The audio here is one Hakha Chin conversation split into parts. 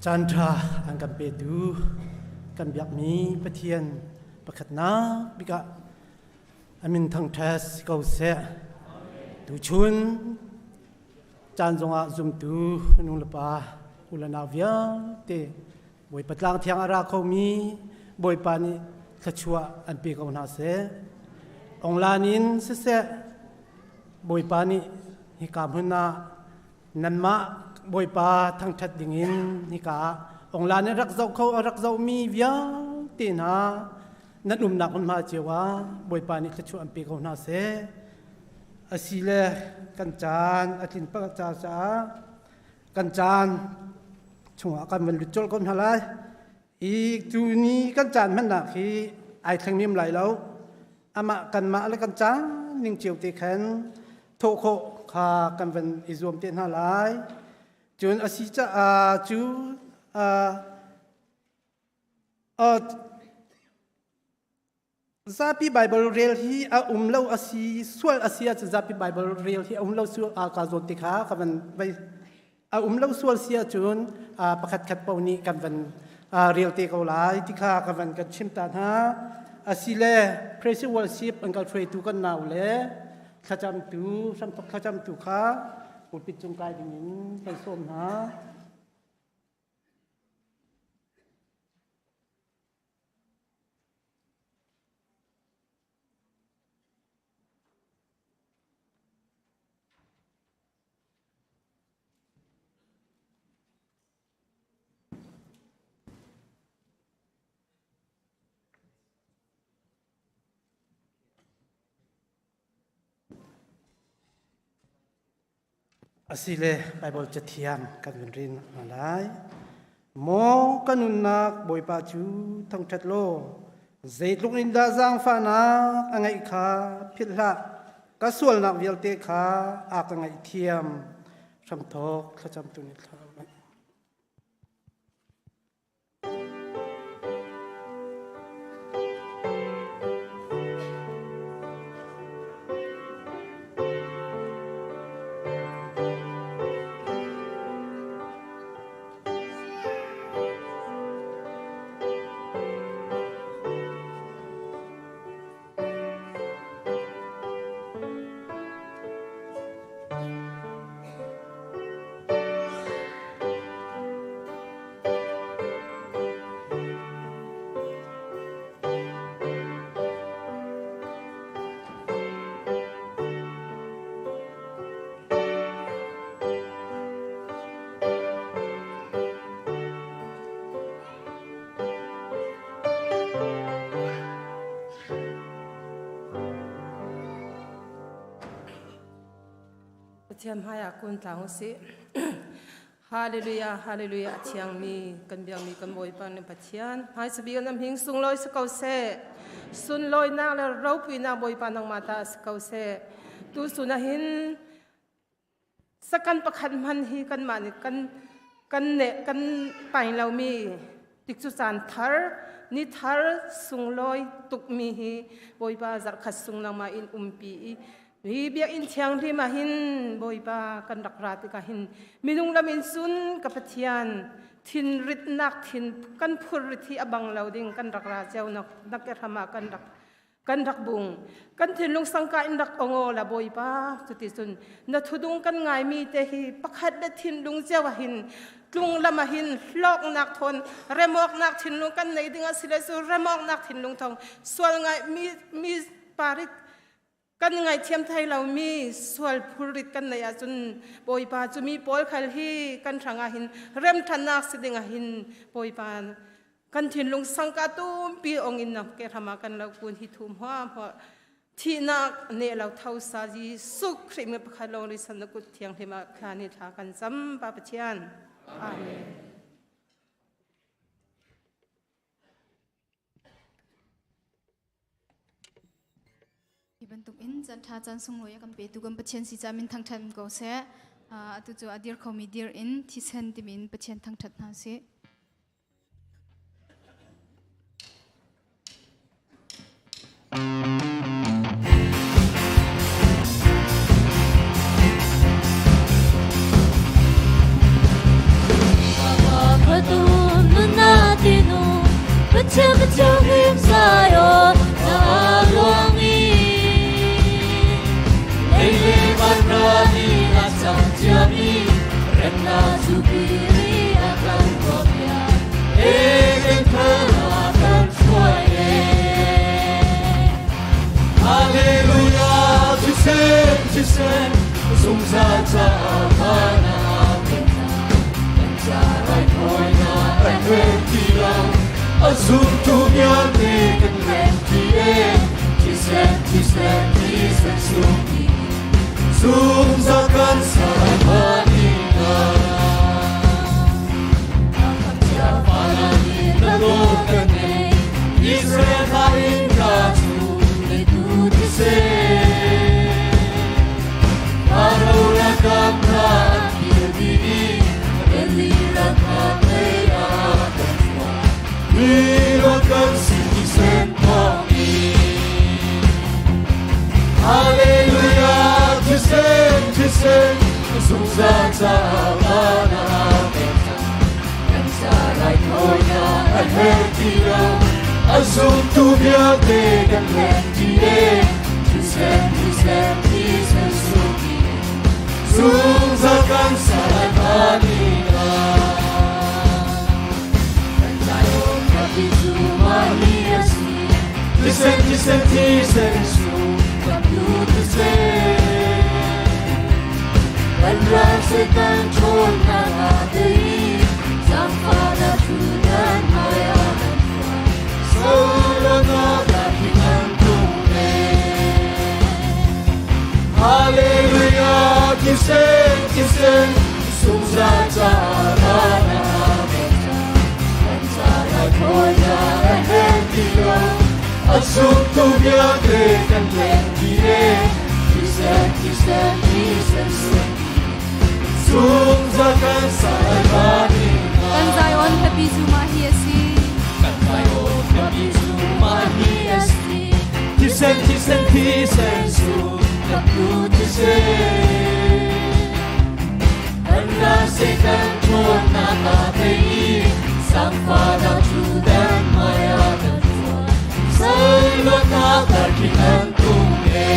Caanṭha an kan petu kan biakmi Pathian pakhatnak bik ah a min thangṭhat si ko seh. Tuchun caan zongah zumtu nu le pa u le nau vialte Bawipa tlang thiang a ra khomi Bawipa nih thluachuah an pe ko hna seh. Onglan in siseh Bawipa nih hika hmun ah nanmah Bawipa thangṭhat dingin hika ah onglan in rak zoh kho a rak zohmi vialte hna nan umnak hmunhma cio ah Bawipa nih thluachuah an pe ko hna seh. Asile kan caan a tlin pa ca caah kan caan chungah kan van lut colh ko hna lai. I tu ni kan caan hmannak hi ai thleng niam lai lo. Amah kanmah le kan caan ning cio te khan thawh khawh kha kan van i zuam te hna lai. Cun a si caah cu zapi Bible rel hi a um lo a si sual a si ahcun zapi Bible rel hi a um lo sual ka zawn te kha ka van vai a um lo sual si ahcun pakhat khat paoh nih kan van rel te ko lai ti kha ka van kan chim ta hna. Asile praise worship an kal hruaitu kan nau le thlacamtu hramthok thlacamtu kha pulpit cung kai dingin kan sawm hna. Asile Baibal cathiang kan vun rin hna lai. Maw ka nunnak Bawipa cu thangṭhat law zeitluk in dah zaangfahnak a ngeih kha philh hlah. Ka sualnak vialte kha a ka ngaihthiam. Hramthawk thlacamtu nih thla. Pathian hmaiah kun tlang usih. Hallelujah, hallelujah, a thiangmi kan biakmi kan Bawipa na Pathian. Hmaisabik na hming sunglawi si ko seh. Sunlawinak le ropuinak Bawipa nangmah ta si ko seh. Tu sun ahhin sakan pakhat hman hi kanmah nih kan kan ne kan pai lomi tikcu caan thar ni thar sunglawi tukmi hi Bawipa zarhkhat sung nangmah in umpi i Hi biakinn thianghlim ah hin Bawipa kan rak ra tikah hin minung lam in cun ka Pathian thinritnak thin kan phurrit hi a bang lo ding kan rak ra cio nak nak hram ah kan rak kan rak bung kan thinlung sangka in rak ongo la Bawipa cuti cun na thudung kan ngaimi te hi pakhat le thinlung cio ah hin tlung lam ah hin hlawknak thon remawknak thinlung kan nei ding a si le cu remawknak thinlung thong sual ngai mi mi parit Kan ngaithiam thai lomi sual phurrit kan neih ahcun Bawipa cu mi pawl khal hi kan hrangah hin remṭhannak si dingah hin Bawipa kan thinlung sangka tumpi ong in ke hrama kan lo kun hi thum hua hua thihnak ne lo tho sa Jesuh Khrih mi pakhat lawng ri san na kut thianghlim ah thla ni thla kan cam Pa Pathian Amen. Hi bantuk in caan ṭha caan sunglawi a kan petu kan Pathian si caah min thangṭhat ko seh. Atu cu a dir khomi dir in thisen timi in Pathian thangṭhat hna sih. Her ti lo, a zumtu vialte kan leng ti e. Thisen, thisen, thisen sung ti, zungzal kan salvanina. Israel hna in ka chu le tu thisen. Aro rakap hna an kir dih i Eli rakap lei ah kan chuak. Mi kan si thisen thawngin. Hallelujah, thisen, thisen, zungzal caah van ah pek cang. Kan ca raithawinak a her ti lo, a zumtu vialte kan leng ti e. Thisen, thisen, thisen sungin, zungzal kan sa lai vanina. Kan Zion khuapi cu mah hi a si. Thisen, thisen, thisen sung, kan tu thisen. Kan ral Satan ṭhawnnak ah tei, zaangfahnak ṭhutdan hmaiah kan hruai. Solonak ah hi kan tung ve. Hallelujah, thisen, thisen, zungzal caah van ah pek cang. Kan ca raithawinak a her ti lo, a zumtu vialte kan leng ti e. Thisen, thisen, thisen sung, zungzal kan sai vanina. Kan Zion khuapi cu mah hi a si. Kan Zion khuapi cu mah hi a si. Thisen, thisen, thisen sung, kan tu thisen. Kan ral Satan ṭhawnnak ah tei i sangfahnak ṭhutdan hmaiah kan chuak. Zeiluatnak darkhing an tung e.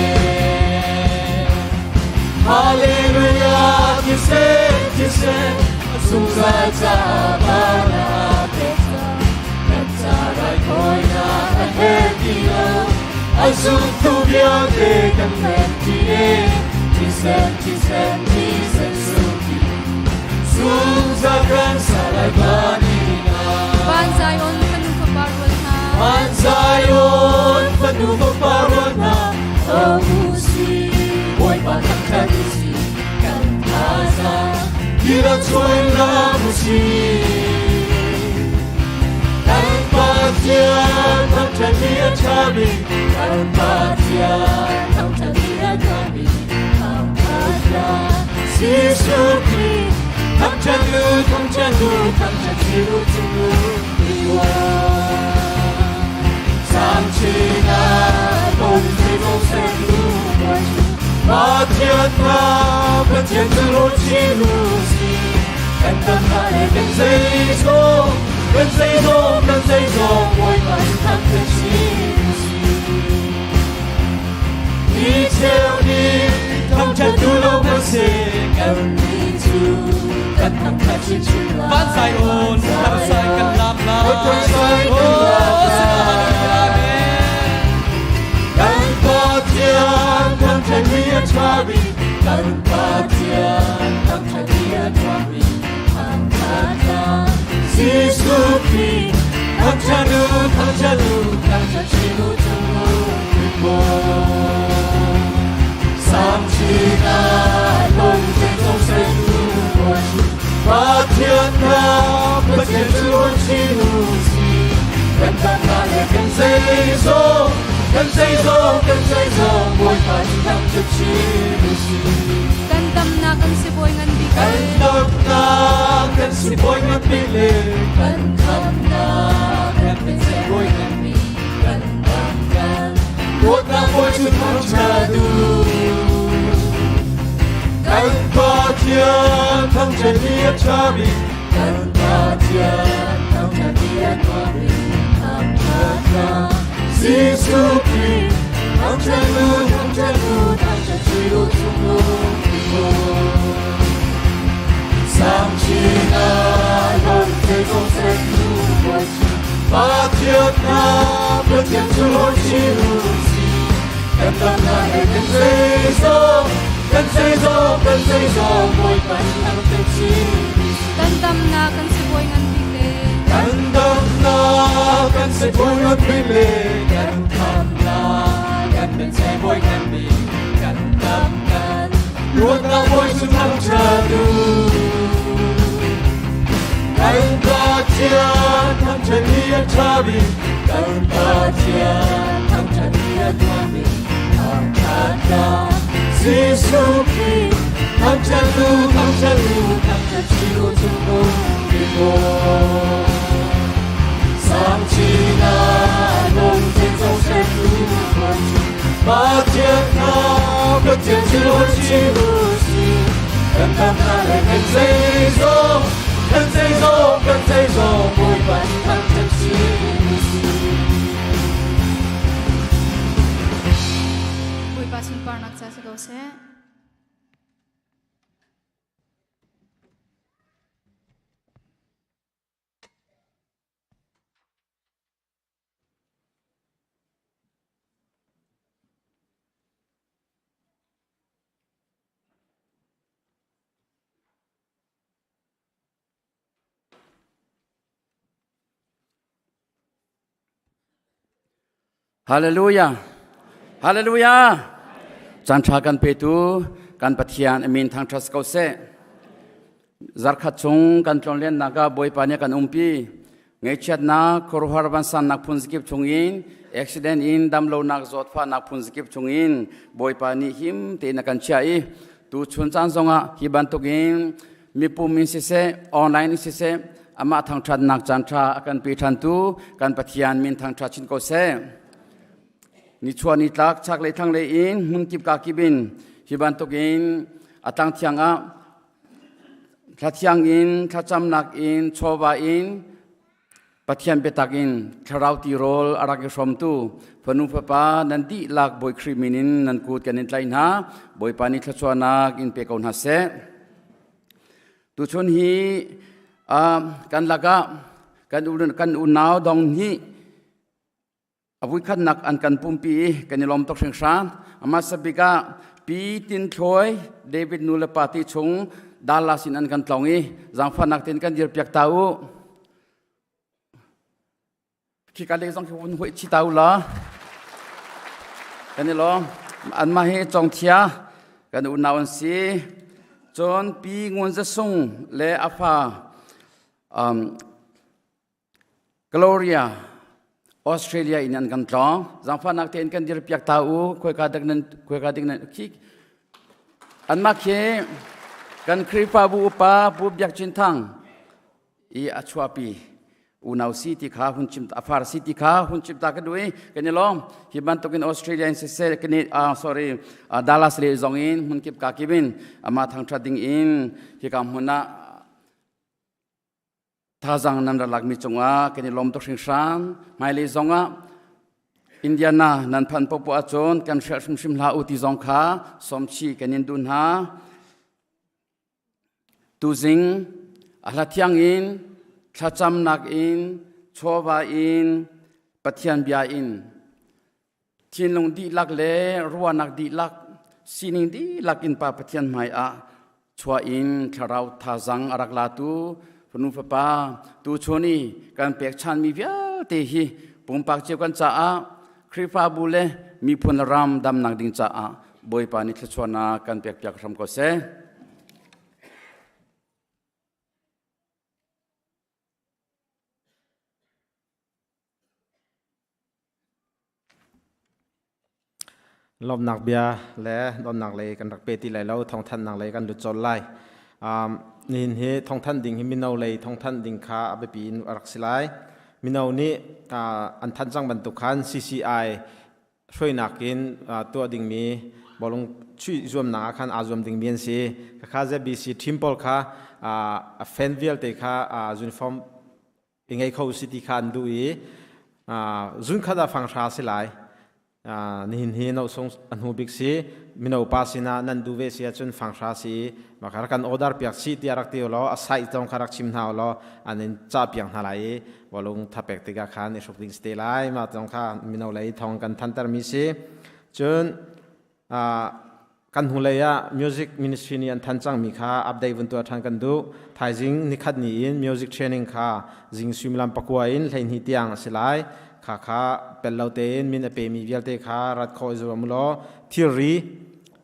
Hallelujah, thisen, thisen, zungzal caah van ah pek cang. Kan ca raithawinak a her ti lo, a zumtu vialte kan leng ti e. Thisen, thisen, thisen sungin, zungzal kan sa lai vanina. Van Zion fanu fapa rual hna. Van Zion fanu fapa rual hna, tho u si, Bawipa thangṭhat u si, kan thazaang Kira chuai lam u si. Kan Pathian thangṭhat hi a ṭha bik, kan Pathian thangṭhat hi a ṭha bik, thangṭhat Jesuh Khrih, thangṭhat u, thangṭhat u, thangṭhat u, u, u. Samchina Pathian hna Pathian cu ruahchin u sih kan tamnak le kan zeizong kan zeizong kan zeizong Bawipa cu thangṭhat chin u sih Ni cheu nih thangṭhat duh lo kan si kan ni cu kan thangṭhat chinchin lai Van Zion thar kan lam lai Thar kan lam lai. Kan Pathian thangṭhat hi a ṭha bik kan Pathian thangṭhat hi a ṭha bik thangṭhat Jesuh Khrih thangṭhat u thangṭhat u thangṭhat chin u cung u Samchina lung te zong sen u Pathian hna Pathian cu chin u si kan tamnak le kan zeizong kan zeizong kan zeizong Bawipa cu thangṭhat chin u si Kan damnak kan sibawi ngan bik kan le. damnak kan sibawi ngan bik le kan khamnak kan sibawi ngan bik kan dam kan dawtnak bawi cu thangṭhat u kan Pathian thangṭhat hi a ṭha bik kan Pathian thangṭhat hi a ṭha bik thangṭhat Jesuh Khrih thangṭhat u thangṭhat u thangṭhat chin u cung u Samchina lung te zong sen u Pathian hna Pathian cu chin u si kan damnak le kan zeizong kan zeizong kan zeizong Bawipa cu thangṭhat chin u si Kan damnak kan sibawi ngan bik le. Kan damnak kan sibawi on le kan khamnak kan biaceih bawi kan bik kan dam kan luatnak bawi cu thangṭhat u. Kan Pathian thangṭhat hi a ṭha bik kan Pathian thangṭhat hi a ṭha bik thangṭhatnak Jesuh Khrih thangṭhat u thangṭhat u thangṭhat chin u cung Bawipa sunparnak ca si ko seh. Hallelujah. Hallelujah. Caan ṭha kan petu kan Pathian amin thangṭhat ko seh. Zarkhat chung kan tlonlennak ah Bawipa nih kan umpi. Ngaihchiatnak, khuaruahhar vansannak phun zakip chungin, accident in damlonak, zawtfahnak phun zakip chungin Bawipa nih him tein a kan chiah i tu chun caan zongah hi bantukin mipum in siseh online in siseh amah thangṭhatnak caan ṭha a kan pe ṭhantu kan Pathian min thangṭhat chin ko seh. Nichuah nitlak chaklei thlanglei in hmunkip kakip in hi bantukin a tlang thiang ah thlathiang in thlacamnak in chawva in Pathian biatak in thlarau tirawl a rak i hrawmtu fanu fapa nan dihlak Bawi Khrih min in nan kut kan in tlaih hna. Bawipa nih thluachuahnak in pe ko hna seh. Tuchun hi kan lakah kan unau dong nih A vuikhatnak an kan pumpi i kan i lawm tuk hringhran. Amah sabik ah Pi Tin Thlawi David nu le pa ti chung Dallas in an kan tlong i zaangfahnak tein kan dirpiak ta u. Khika lei zong khi vun huih chi ta u la. Kan i lawm. Anmah hi Congthia kan unau an si. Cun Pi Ngun Za Sung le a fa Gloria, Australia in an kan tlawng. Zaangfahnak tein kan dirpiak ta u. Khuaika dik nan khuaika dik nan khi anmah khi kan Khrihfabu upa Pu Biak Cin Thang i a chuahpi unau si ti kha hun chim a far si ti kha hun chim ta ka duh i kan i lawm. Hi bantukin Australia in siseh kan i sorry Dallas le zong in hmunkip ka kip in amah thangṭhat ding in hika hmun ah Thazaang nan rak lakmi cungah kan i lawm tuk hringhran. Hmailei zongah Indiana nan phanh popoh ahcun kan hrelh hrimhrim hlah u ti zong kha sawmchih kan in duh hna. Tuzing a hla thiang in, thlacamnak in, chawva in, Pathian bia in thinlung dihlak le ruahnak dihlak sining dihlak in Pa Pathian hmai ah chuah in thlarau thazang a rak latu fanu fapa tu chun i kan pekchanmi vialte hi pumpak cio kan caah Khrihfabu le miphun ram damnak ding caah Bawipa nih thluachuahnak kan pekpiak hram ko seh. Lawmhnak bia le donnak lei kan rak pe ti lai lo, thawngthanhnak lei kan lut colh lai. Nihin hi thawngthanh ding hi mino lei thawngthanh ding kha a biapi in a rak si lai. Mino nih an thanh cang bantuk khan CCI hruainak in tuah dingmi bawlung chuih zuamnak ah khan aa zuam dingmi an si. Khakha ZBC team pawl kha a fan vialte kha uniform i ngei kho si ti kha an duh i zunkhat ah fanghra si lai. Nihin hi nosung a hnu bik si mino pa sinah nan duh ve si ahcun fanghra si maka kan order piak si tiah rak ti law a size zong kha rak chim hna law an in cah piak hna lai i walung thapek tikah khan i hruk ding si te lai. Mah zong kha mino lei thawng kan thanter mi si. Cun. Kan hnulei ah music ministry nih an than cangmi kha update vun tuah ṭhan kan duh. Thaizing nikhat ni in music training kha zing suimilam 9 in 12 tiang a si lai. Kha kha pel lo tein min a pemi vialte kha rat khawh i zuam u law thilri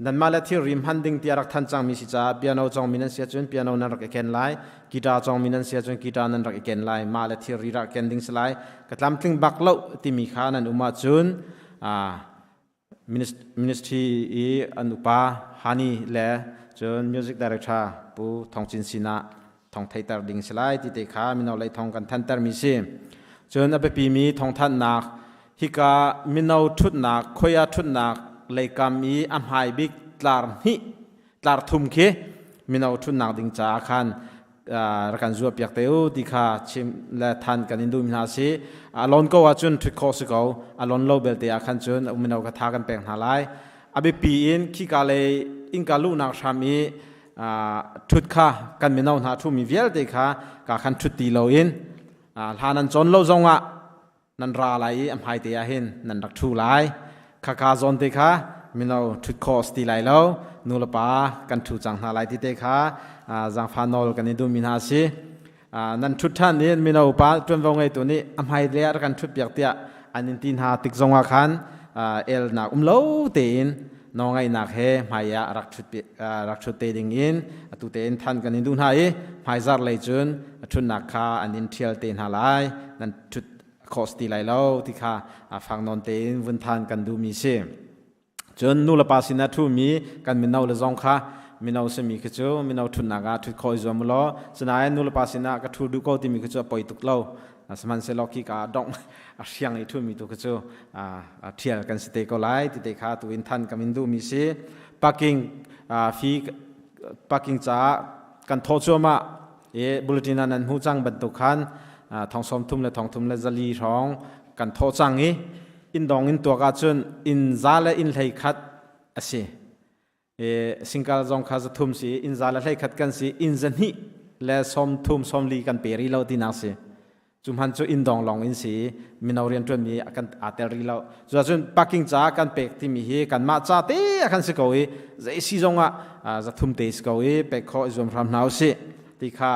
nanmah le thilri hman ding tiah rak than cangmi si caah piano cawngmi nan si ahcun piano nan rak i ken lai, guitar cawngmi nan si ahcun guitar nan rak i ken lai. Mah le thilri rak ken ding si lai. Ka tlamtling bak lo timi kha nan um ahcun Ministry i an upa Hani le cun music director Pu Thawng Cin sinah thawng theihter ding si lai ti te kha mino lei thawng kan thanter mi si. Cun a biapi mi thawngthanhnak hika mino ṭhutnak khoia ṭhutnak leikam i a hmai bik tlar hnih tlar thum khi mino ṭhutnak ding caah khan rak kan zuah piak te u ti kha chim le than kan in duh mi hna si. A lon ko ahcun ṭhut khawh si ko, a lon lo belte ah khan cun mino kha tha kan pek hna lai. A biapi in khika lei innka luhnak hram i ṭhut kha kan mino hna ṭhumi vialte kha ka khan ṭhut ti loin hla nan cawn lo zongah nan ra lai i a hmai te ah hin nan rak ṭhu lai. Khaka zawn te kha mino ṭhut khawh si ti lai lo, nu le pa kan ṭhu cang hna lai ti te kha zaangfah nawl kan i duhmi hna a si. Nan ṭhut ṭhan in mino pa ṭuanvo ngeitu nih a hmai le ah rak kan ṭhut piak tiah an in ti hna tik zongah khan elnak um lo tein nawlngaihnak he hmai ah rak ṭhut rak ṭhut te ding in atu tein than kan in duh hna i hmaizarh lei cun ṭhutnak kha an in ṭhial te hna lai, nan ṭhut khawh ti lai lo ti kha fak nawn tein vun than kan duhmi si. Cun nu le pa sinah ṭhumi kan mino le zong kha mino simi khi cu mino ṭhutnak ah ṭhut khawh i zuam u law sinain nu le pa sinah ka ṭhu duh ko timi khi cu a poi tuk lo. Sihmanhsehlaw khi ka dongh a hriang i ṭhumi tu khi cu ṭhial kan si te ko lai ti te kha tu in than kan in duhmi si. Parking fee parking caah kan thawh cuahmah i bulletin ah nan hmuh cang bantuk khan thong 30 le thong thum le 400 hrawng kan thawh cang i inn dong in tuak ahcun inn za le inn 11 a si. Singkal zong kha 300 si, inn 121 kan si, inn 230 le 30 40 kan pe rih lo tinak si. Cu hman cu inn dong lawng in si, mino rianṭuanmi kan aa tel rih lo. Cuacun parking ca kan pek timi hi kanmah ca te a kan si ko i zei si zong ah 300 te si ko i pek khawh i zuam hram hna usih ti kha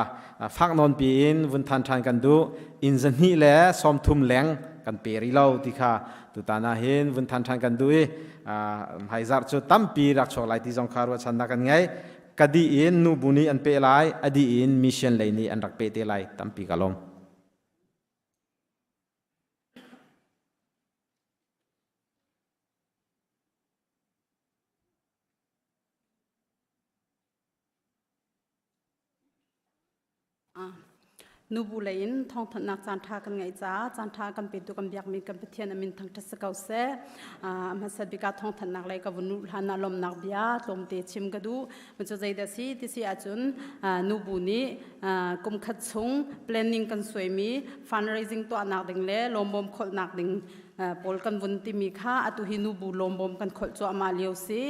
fak nawn piin vun than ṭhan kan duh. Inn 230 le 30 leng kan pe rih lo ti kha tutan ah hin vun than ṭhan kan duh i hmaizarh cu tampi rak chuak lai ti zong kha ruahchannak kan ngei. Ka dih in nubu nih an peh lai, a dih in mission lei nih an rak peh te lai. Tampi ka lawm. Nubu lei in thawngthanhnak caanṭha kan ngeih caah caanṭha kan petu kan biakmi kan Pathian a min thangṭhat si ko seh. A hmasa bik ah thawngthanhnak lei ka vun luh hlan ah lawmhnak bia tlawmte chim ka duh. Cu zeidah si ti si ahcun nubu nih kum khat chung planning kan suaimi fundraising tuahnak ding le lawmbawm kholhnak ding pawl kan vun timi kha atu hi nubu lawmbawm kan kholh cuahmah lio si.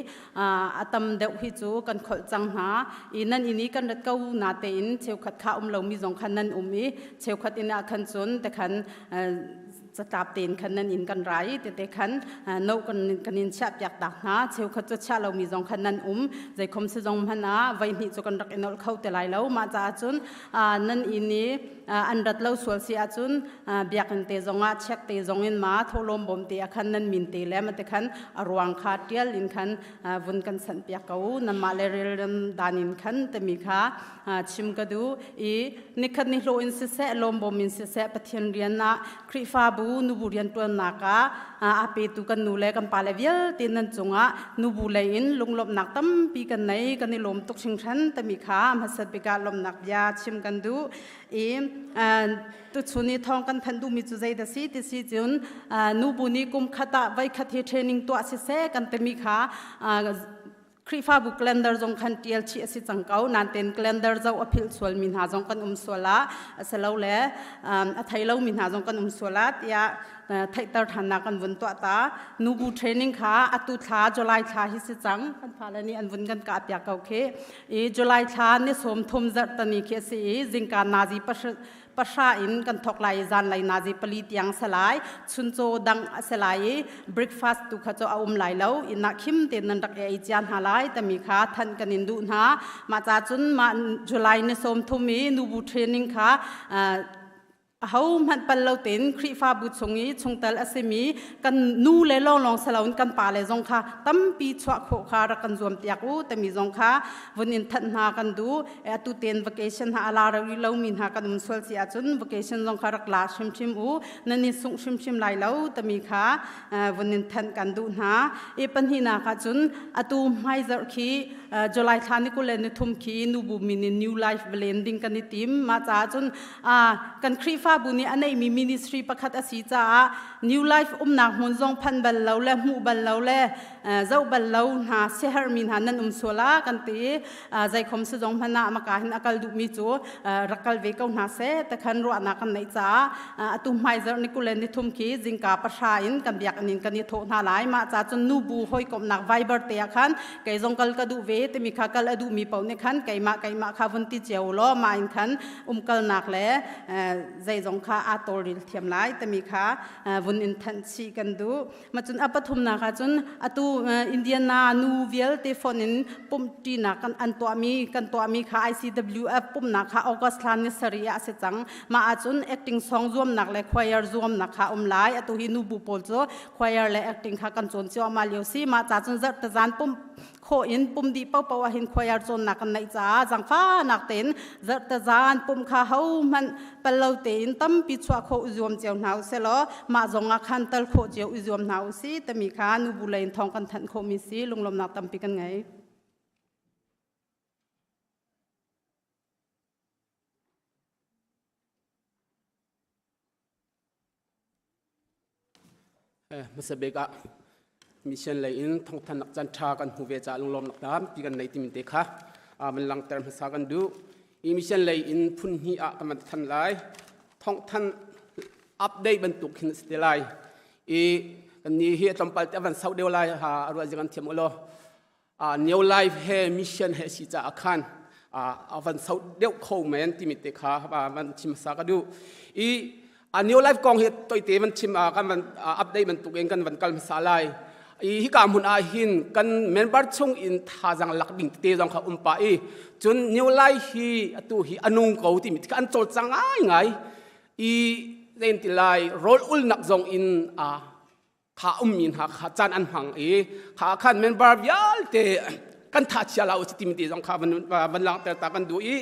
A tam deuh hi cu kan kholh cang hna i nan inn i kan rat ko na tein cheukhat kha um lomi zong khan nan um i cheukhat inn ah khan cun te khan catlap tein khan nan inn kan ra i tete khan no kan kan in chiah piak tak hna. Cheukhat cu chiah lomi zong khan nan um. Zeikhom si zong hmanh ah voi hnih cu kan rak i nolh kho te lai lo. Mah caah cun nan inn i an rat lo sual si ahcun biakinn te zongah check te zong in ma tholawm bawm te ah khan nan min te le ma te khan a ruang kha tial in khan vun kan sanh piak ko nanmah le relrem dan in khan timi kha chim ka duh i nikhat ni hlawh in siseh lawmbawm in siseh Pathian rian ah Khrihfabu nubu rian tuannak ah a petu kan nu le kan pa le vialte nan cungah nubu lei in lunglawmhnak tampi kan nei kan i lawm tuk hringhran timi kha hmasat bik ah lawmhnak bia chim kan duh i tuchun i thawng kan thanh duhmi cu zei dah si ti si cun nubu nih kum khat ah voi khat hi training tuah siseh kan timi kha Khrihfabu calendar zong khan tial chih a si cang ko. Nain calendar zoh a philh sualmi hna zong kan um sual ah a si lo le a thei lomi hna zong kan um sual ah tiah. theihter ṭhannak kan vun tuah ta. Nubu training kha atu thla July thla hi si cang. Kan fale nih an vun kan kah piak ko khi. I July thla ni 30 zarh tani khi a si i zingka nazi 3 in kan thawk lai i zanlei nazi 4 tiang si lai. Chuncaw dang a si lai i breakfast tu kha cu a um lai lo. Inn ah khim tein nan rak ei cia hna lai tami kha thanh kan in duh hna. Mah ca cun mah July ni 30 i nubu training kha ahohmanh pal lo tein Khrihfabu chung i chungtel a simi kan nu le lawnglawng si loin kan pa le zong kha tampi chuah khawh kha rak kan zuam piak u timi zong kha vun in thanh hna kan duh. Atu tein vacation hna a la rih lomi hna kan um sual si ahcun vacation zong kha rak la hrimhrim u, nan i sungh hrimhrim lai lo timi kha vun in thanh kan duh hna. I pahnihnak ahcun atu hmaizarh khi July thla ni 23 khi nubu min in New Life valen ding kan i tim. Mah caah cun kan Khrihfabu nih a neihmi ministry pakhat a si caah New Life umnak hmun zong phan bal lo le hmuh bal lo le zoh bal lo hna siaherhmi hna nan um sual ah kan ti. Zeikhom si zong hmanh ah maka hin a kal duhmi cu rak kal ve ko hna seh te khan ruahnak kan neih caah atu hmaizarh ni 23 khi zingka 9 in kan biakinn in kan i thawh hna lai. Mah ca cun nubu hawikomhnak Viber te ah khan kei zong kal ka duh ve timi kha kal a duhmi paoh nih khan keimah keimah kha vun ti cio law mah in khan umkalnak le zeizong kha aa tawlrel thiam lai timi kha vun in thanh chih kan duh. Macun a pathumnak ah cun atu Indiana nu vialte phone in pumhṭinak kan an tuahmi kan tuahmi kha ICWF pumhnak kha August thla ni 7 ah a si cang. Mah ahcun acting song zuamnak le choir zuamnak kha um lai. Atu hi nubu pawl cu choir le acting kha kan cawn cuahmah lio si. Mah ca cun zarh tazan pumh khawh in pum dih paohpaoh ahhin choir cawnnak kan neih caah zangfahnak tein zarhte zan pum kha hohmanh pal lo tein tampi chuah khawh i zuam cio hna usih law mah zong ah khan tal khawh cio i zuam hna usih timi kha nubu lei in thawng kan thanh khawhmi si. Lunglawmnak tampi kan ngei. Hmasa bik ah mission lei in thawngthannak caan ṭha kan hmu ve caah lunglawmnak tampi kan nei timi te kha van langhter hmasa kan duh. I mission lei in phun hnih ah kan van than lai. Thawngthan update bantuk khin a si te lai. I kan ni hi tlawmpal te van sau deuh lai ha ruah zing an thiam ulaw. New Life he mission he si caah khan a van sau deuh kho men timi te kha van chim hmasa ka duh. I a New Life kong hi toite van chim kan van update bantuk in kan van kal hmasa lai. I hika hmun ah hin kan member chung in thazang lak ding tete zong kha um pa i cun New Life hi atu hi anung ko timi kha an cawlcang ngai ngai i zein ti lai rawl ulnak zong in a kha ummi hna kha caan an hmang i kha khan member vialte kan tha chia la u timi te zong kha van van langhter ta kan duh i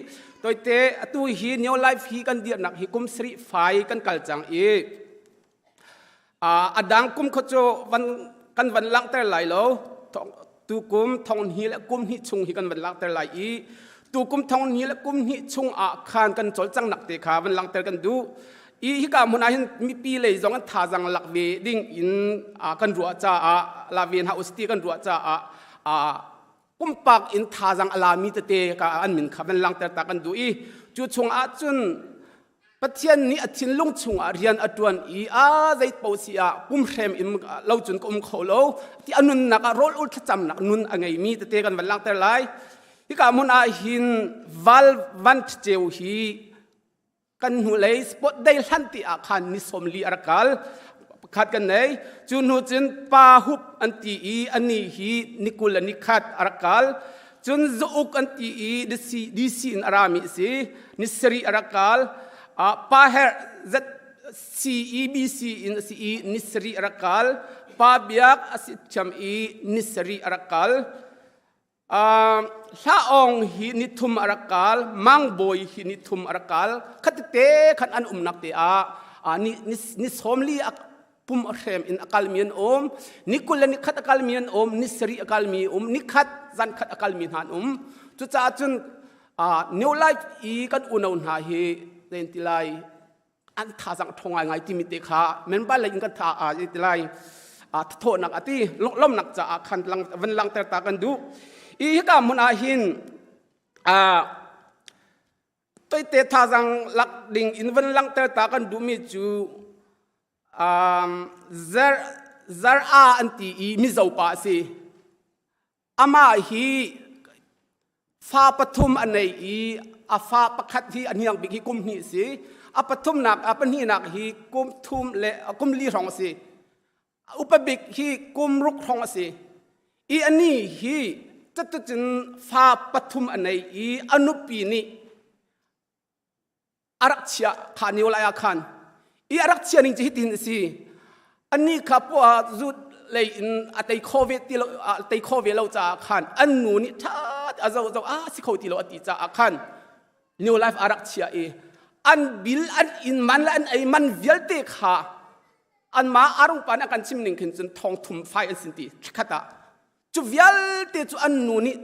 toite atu hi New Life hi kan dirnak hi kum sarih fai kan kal cang i a dang kum kho cu van kan van langhter lai lo. Tu kum thong hnih le kum hnih chung hi kan van langhter lai i tu kum thong hnih le kum hnih chung ah khan kan cawlcang nak te kha van langhter kan duh i hika hmun ah hin mipi lei zong an thazang lak ve ding in kan ruah caah la ve hna usti kan ruah caah pumpak in thazang a lami tete ka an min kha van langhter ta kan duh i cu chung ah cun Pathian nih a thinlung chungah rian a ṭuan i a zeit po si ah pumhrem in lo cun ka um kho lo ti a nunnak ah rawl ul thlacamnak nun a ngeimi tete kan van langhter lai. Hika hmun ah hin val van ceu hi kan hnulei sport day hlan ti ah khan ni 40 a rak kal pakhat kan nei. Cu hnu cun pa hup an ti i ani hi ni 21 a rak kal. Cun zauk an ti i DC in a rami a si, ni 7 a rak kal. Pa herh ZCEBC in a si i ni 7 a rak kal. Pa biak a si thiam i ni 7 a rak kal. Hla Awng hi ni 3 a rak kal. Mang Bawi hi ni 3 a rak kal. Khatete khan an umnak te ah ni 40 a pum a hrem in a kalmi an um, ni 21 a kalmi an um, ni 7 a kalmi um, ni khat zan khat a kalmi hna an um. Cucaah cun New Life i kan unau hna hi zein ti lai an thazang ṭhawng ngai ngai timi te kha member lei in kan tha a ti lai thawhnak a ti lomnak caah khan van langter ta kan duh i hika hmun ah hin toite thazang lak ding in van langter ta kan duhmi cu. Zar Zara an ti i Mizo pa a si. Amah hi fa pathum a nei i a fa pakhat hi a hniang bik hi kum hnih si. A pathumnak a pahnihnak hi kum thum le kum li hrawng a si. Upa bik hi kum ruk hrawng a si. I ani hi catucun fa pathum a nei i a nupi nih a rak chia kha nio lai ah khan i a rak chia ning cu hitin a si. Ani kha puah zut lei in a tei kho ve ti lo a tei kho ve lo caah khan an nu nih ṭha a zo zo a si kho ti lo a ti caah khan New Life a rak chia i an bil an inn man le an ei man vialte kha anmah arung pa nih a kan chim ning khin cun thong thum fai an sin ti khat ah cu vialte cu an nu nih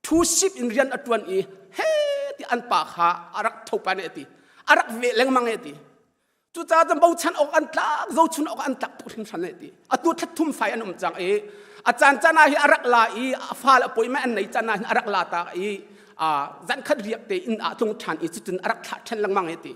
thu sip in rian a ṭuan i he ti an pa kha a rak tho pa nih a ti a rak veh lengmang e ti. Cucaah cun bochan awk an tlak zochun awk an tlak tuk hringhran e ti. Atu thlat fai an um cang i a caan caan ah hi a rak la i a fa le poi an nei caan ah hin a rak la ta i zan khat riak te inn ah tlung ṭhan i cucun a rak thlah ṭhen lengmang e ti.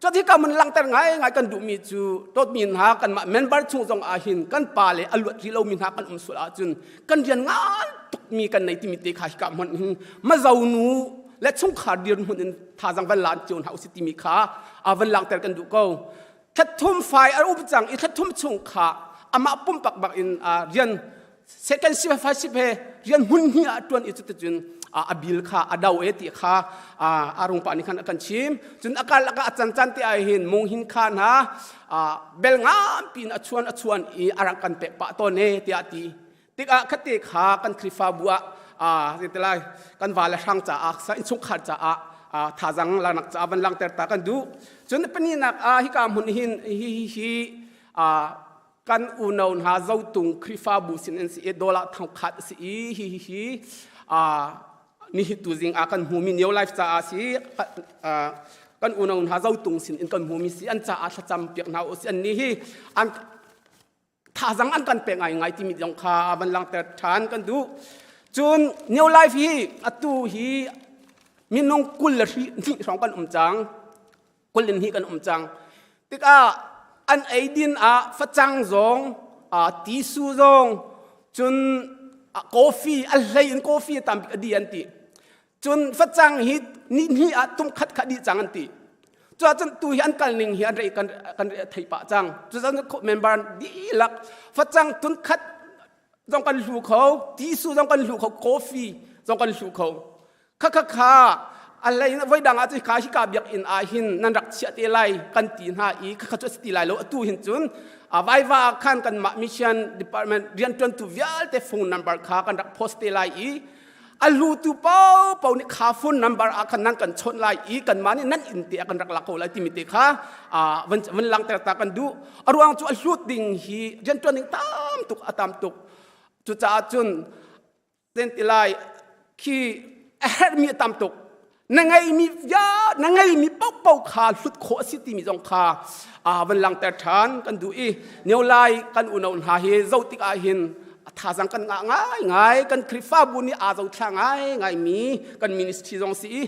Cuti ka mun langhter ngai ngai kan duhmi cu dawtmi hna kanmah member chung zong ah hin kan pa le a luat rih lomi hna kan um sual ahcun kan rian ngan tukmi kan nei timi te kha hika hmun hin mazo nu le chungkhar dirhmun in thazang van lan cio hna usih timi kha a van langhter kan duh ko. Thlatthum fai a um cang i thlatthum chung kha amah pumpak bak in rian second shift five shift he rian hmun hnih ah tuan i cuticun a bil kha a do e ti kha arung pa nih khan a kan chim. Cun a kal a can can te ah hin mung hin kha hna bel ngampi in a chuan a chuan i a rak kan pek pah tawn e tiah ti tikah khate kha kan Khrihfabu ah zeitilai kan va le hrang caah sa innchungkhar caah thazang laknak caah van langter ta kan duh. Cun paninak ah hika hmun hin hi hi kan unau hna Zotung Khrihfabu sin an si i dola thangkhat a si i hi hi hi nihi tu zing ah kan hmumi New Life caah si kan unau hna Zotung sin in kan hmumi si an caah thlacam piak hna u si. An ni hi an thazang an kan pek ngai ngai timi zong kha van langter than kan duh. Cun New Life hi atu hi minung 22 hrawng kan um cang, kul in hi kan um cang tikah an eidin ah facang zong, tisu zong, cun coffee a hlei in coffee tam bik a di an ti. Cun facang hi ni hnih ah tum khat kha di cang an ti. Cuacun tu hi an kal ning hi an rei kan kan thei pah cang. Cucun member dihlak facang tun khat zong kan hlu kho, tisu zong kan hlu kho, coffee zong kan hlu kho. Kha kha kha a lei voi dang ah cun ka hika biakinn ah hin nan rak chiah te lai kan ti hna i kha kha cu a si ti lai lo. Atu hin cun vaiva ah khan kanmah mission department rianṭuantu vialte phone number kha kan rak post te lai i a hlutu paohpaoh nih kha phone number ah khan nan kan chawnh lai i kanmah nih nan inn te ah kan rak lak ko lai timi te kha van van langhter ta kan duh. A ruang cu a hlut ding hi rianṭuan ding tam tuk a tam tuk. Cucaah cun ten ti lai khi a herhmi a tam tuk. Na ngeimi via na ngeimi paohpaoh kha hlut khawh a si timi zong kha van langter ṭhan kan duh i neo lai kan unau hna hi zoh tikah hin thazang kan ngah ngai ngai. Kan Khrihfabu nih aa zothla ngai ngai mi kan ministry zong si i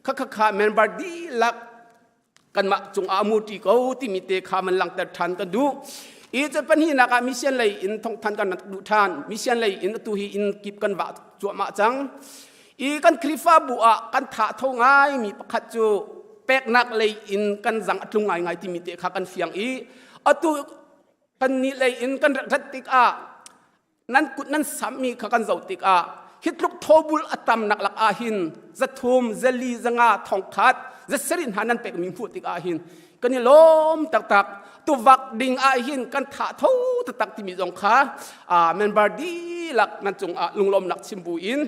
kha kha kha member dihlak kanmah cungah a muṭi ko timi te kha man langhter ṭhan kan duh i. Cu pahnihnak ah mission lei in thawngthan kan rak duh ṭhan. Mission lei in atu hi inn kip kan vah cuahmah cang i kan Khrihfabu ah kan tha tho ngai mi pakhat cu peknak lei in kan zang a tlung ngai ngai timi te kha kan fiang i atu kan nih lei in kan rat tikah nan kut nan sammi kha kan zoh tikah hi tluk thobul a tam nak lak ah hin zathum zali zanga thongkhat zasarih hna nan pekmi hmuh tikah hin kan i lawm taktak. Tuvak ding ah hin kan tha tho taktak timi zong kha member dihlak nan cungah lunglawmnak chim bu in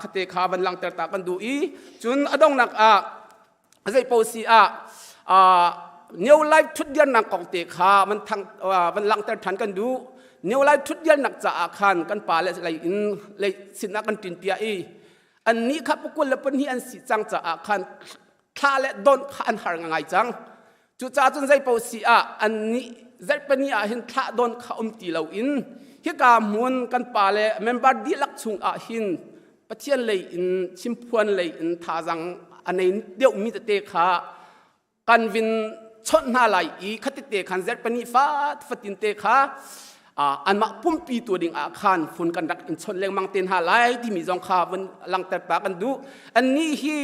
khate kha van langter ta kan duh i cun a dongnak ah zei po si ah New Life thutdian nak kong te kha van thang van langter than kan duh. New Life thutdian nak caah khan kan pa le lei in lei sinah kan tin pia i an ni kha pukul le pahnih an si cang caah khan thla le don kha an har ngai cang. Cucaah cun zei po si ah an ni zarhpani ah hin thla don kha um ti lo in hika hmun kan pa le member dihlak chung ah hin Pathian lei in chimphuan lei in thazang a nei deuh mi tete kha kan vin. chawnh hna lai i khatite khan zerpani fat fatin te kha anmah pumpi tu ding ah khan phun kan rak in chawnh lengmang te hna lai timi zong kha vun langter ta kan duh. Annih hi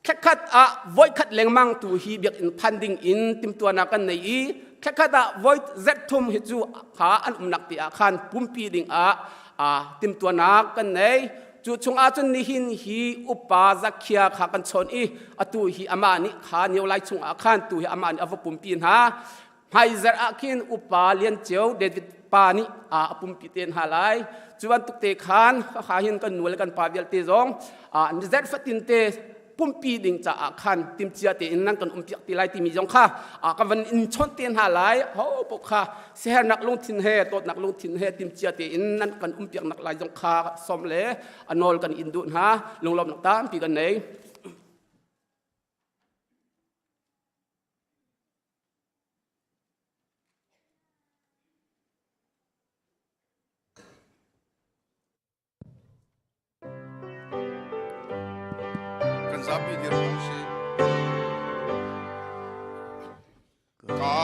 thlakhat ah voikhat lengmang tu hi biakinn phan ding in timtuanak kan nei i thlakhat ah voi zet thum hi cu kha an umnak te ah khan pumpi ding ah timtuanak kan nei. Cu chung ah cun nihin hi upa Zakhia kha kan chawn i atu hi amah nih kha nio lai chung ah khan tu hi amah nih a va pumpi hna. Hmaizer ah khin upa Lian Ceu David pa nih a pumpi te hna lai. Cu bantuk te khan kha hin kan nu le kan pa vialte zong zarh fatin te pumpi ding caah khan timcia tein nan kan umpiak ti lai timi zong kha ka van in chawnh te hna lai. Ho paoh kha sihernak lungthin he dawtnak lungthin he timcia tein nan kan umpiak nak lai zong kha som le a nawl kan in duh hna. Lunglawmnak tampi kan nei. Kan zapi dir ko sih. Ka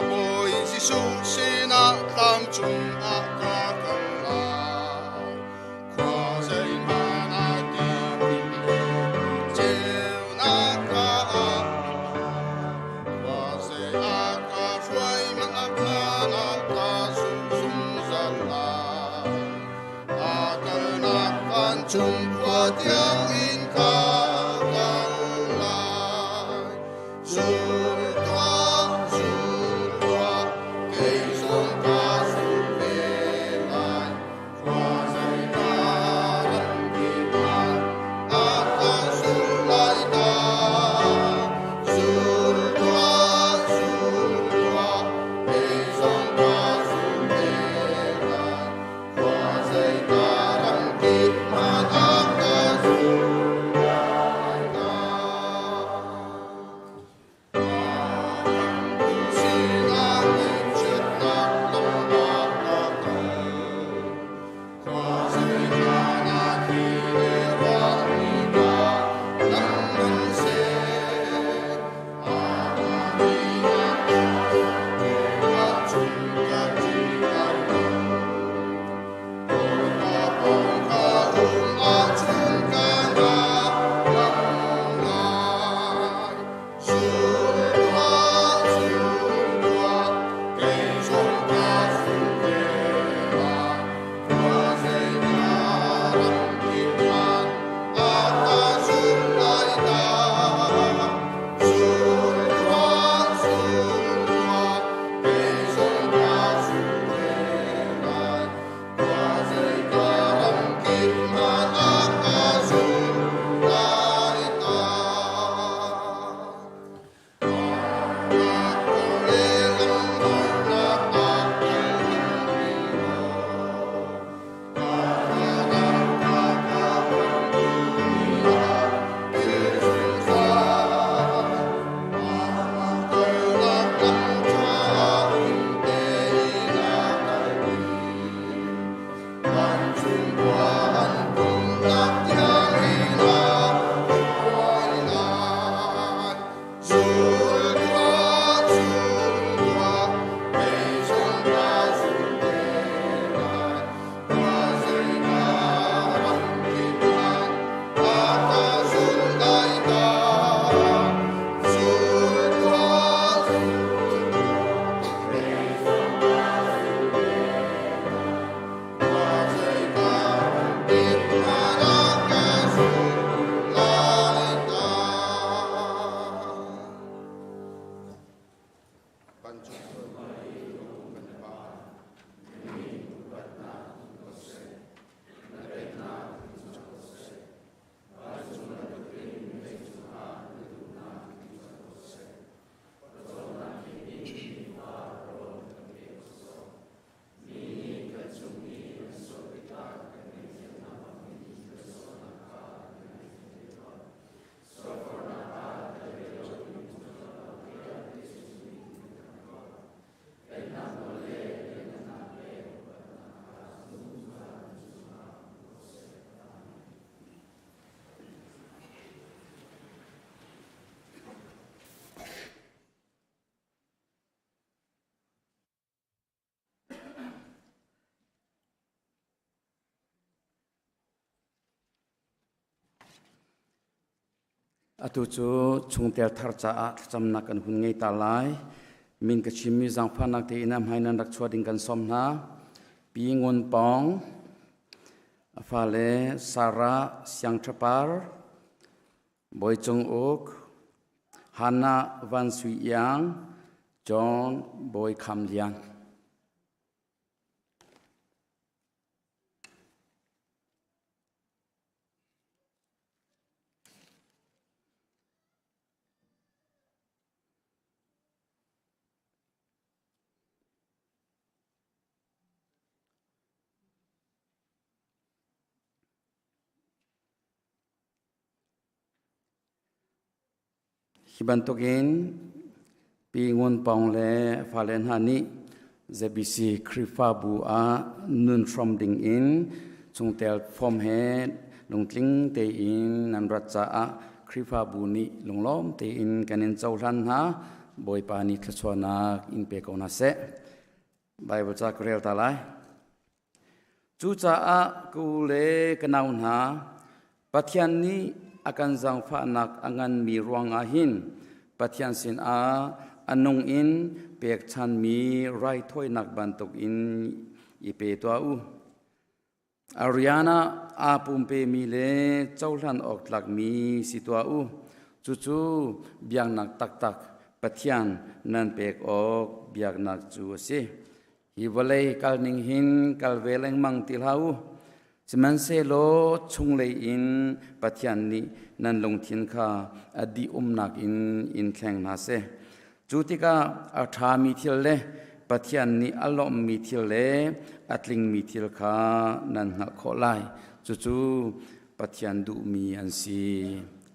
Bawi Jesuh sinah tlang cungah ka kal lai. Khua zeihmanh ah ti ceunak ka ah. Khua zei ah ka hruai hmanh ah khan ah ka zumh zungzal lai. A kalnak vancung khua tiang in ka kal lai. Zul tuah, zul tuah, kei zong ka zul ve lai. Khua zei ka ram kip ah a ka zul lai ta. Zul tuah, zul tuah, kei zong ka zul ve lai. Khua zei ka ram kip hmanh ah ka zul lai ta. Sinah ngaihchiatnak lam ah ka kal. Khua zei hmanh ah thi le ruah ni ka dam hmanhseh. Amah nih a ka chung ka ṭihter lo. Bawipa pawng ka um ahcun ka hna ngam lai. Zul tuah, zul tuah, kei zong ka zul ve lai. Khua zei ka ram kip hmanh a ka zul lai ta. Zul tuah, zul tuah, kei zong ka zul ve lai. Khua zei ka ram kip hmanh a ka zul lai ta. Le lam harnak ah kal ti lo. Ka thlarau ka ka bawmtu nih a pil zungzal. Amah kalnak lam ṭha him tein a kalpi. Vancung khua an pumnak tiang in a hruai lai. Zul tuah, zul tuah, kei zong ka zul ve lai. Khua zei ka ram kip hmanh a ka zul lai ta. Zul tuah, zul tuah, kei zong ka zul ve lai. Khua zei ka ram kip hmanh a ka zul lai ta. Vancung kan Pa, na min upatnak um ko seh. Na pennak in cang ko seh. Vancung bantukin leicung ah na duhnak in cang ko seh. Pawcawmnak in nifa rawl kan pe ko sawh. Mi nih kan cung i an sual tikah kan ngaihthiam hna bangin kan sualnak kha kan ngaihthiam ve tuah. Sualforhnak ah tel ve loin ṭhalo tiah Jesuh nih kan tuah. Atu cu chungtel thar caah thlacamnak kan hun ngei ta lai. Min ka chimmi zaangfahnak tein a hmai nan rak chuah ding kan sawm hna. Pi Ngun Pawng, a fale Sarah Siangṭhapar, Bawi Cung Uk, Hannah Van Sui Iang, John Bawi Kham Lian. Hi bantukin Pi Ngun Pawng le fale hna nih ZBC Khrihfabu ah nun hrom ding in chungtel form he lungtling tein nan rat caah Khrihfabu nih lunglawm tein kan in cohlan hna. Bawipa nih thluachuahnak in pe ko hna seh. Bible ca ka rel ta lai. Cucaah ka u le ka nau hna, Pathian nih a kan zaangfahnak a nganmi ruangah hin Pathian sinah a nung in pekchanmi raithawinak bantukin i pe tuah u. A rian ah aa pumpemi le cohlan awk tlakmi si tuah u. Cucu biaknak taktak Pathian nan pek awk biaknak cu a si. Hi vawlei kalning hin kal ve lengmang ti hlah u. Sihmanhsehlaw chunglei in Pathian nih nan lungthin kha a dih umnak in in thleng hna seh. Cu tikah a ṭhami thil le Pathian nih a lawmhmi thil le a tlingmi thil kha nan hngalh khawh lai. Cucu Pathian duhmi an si.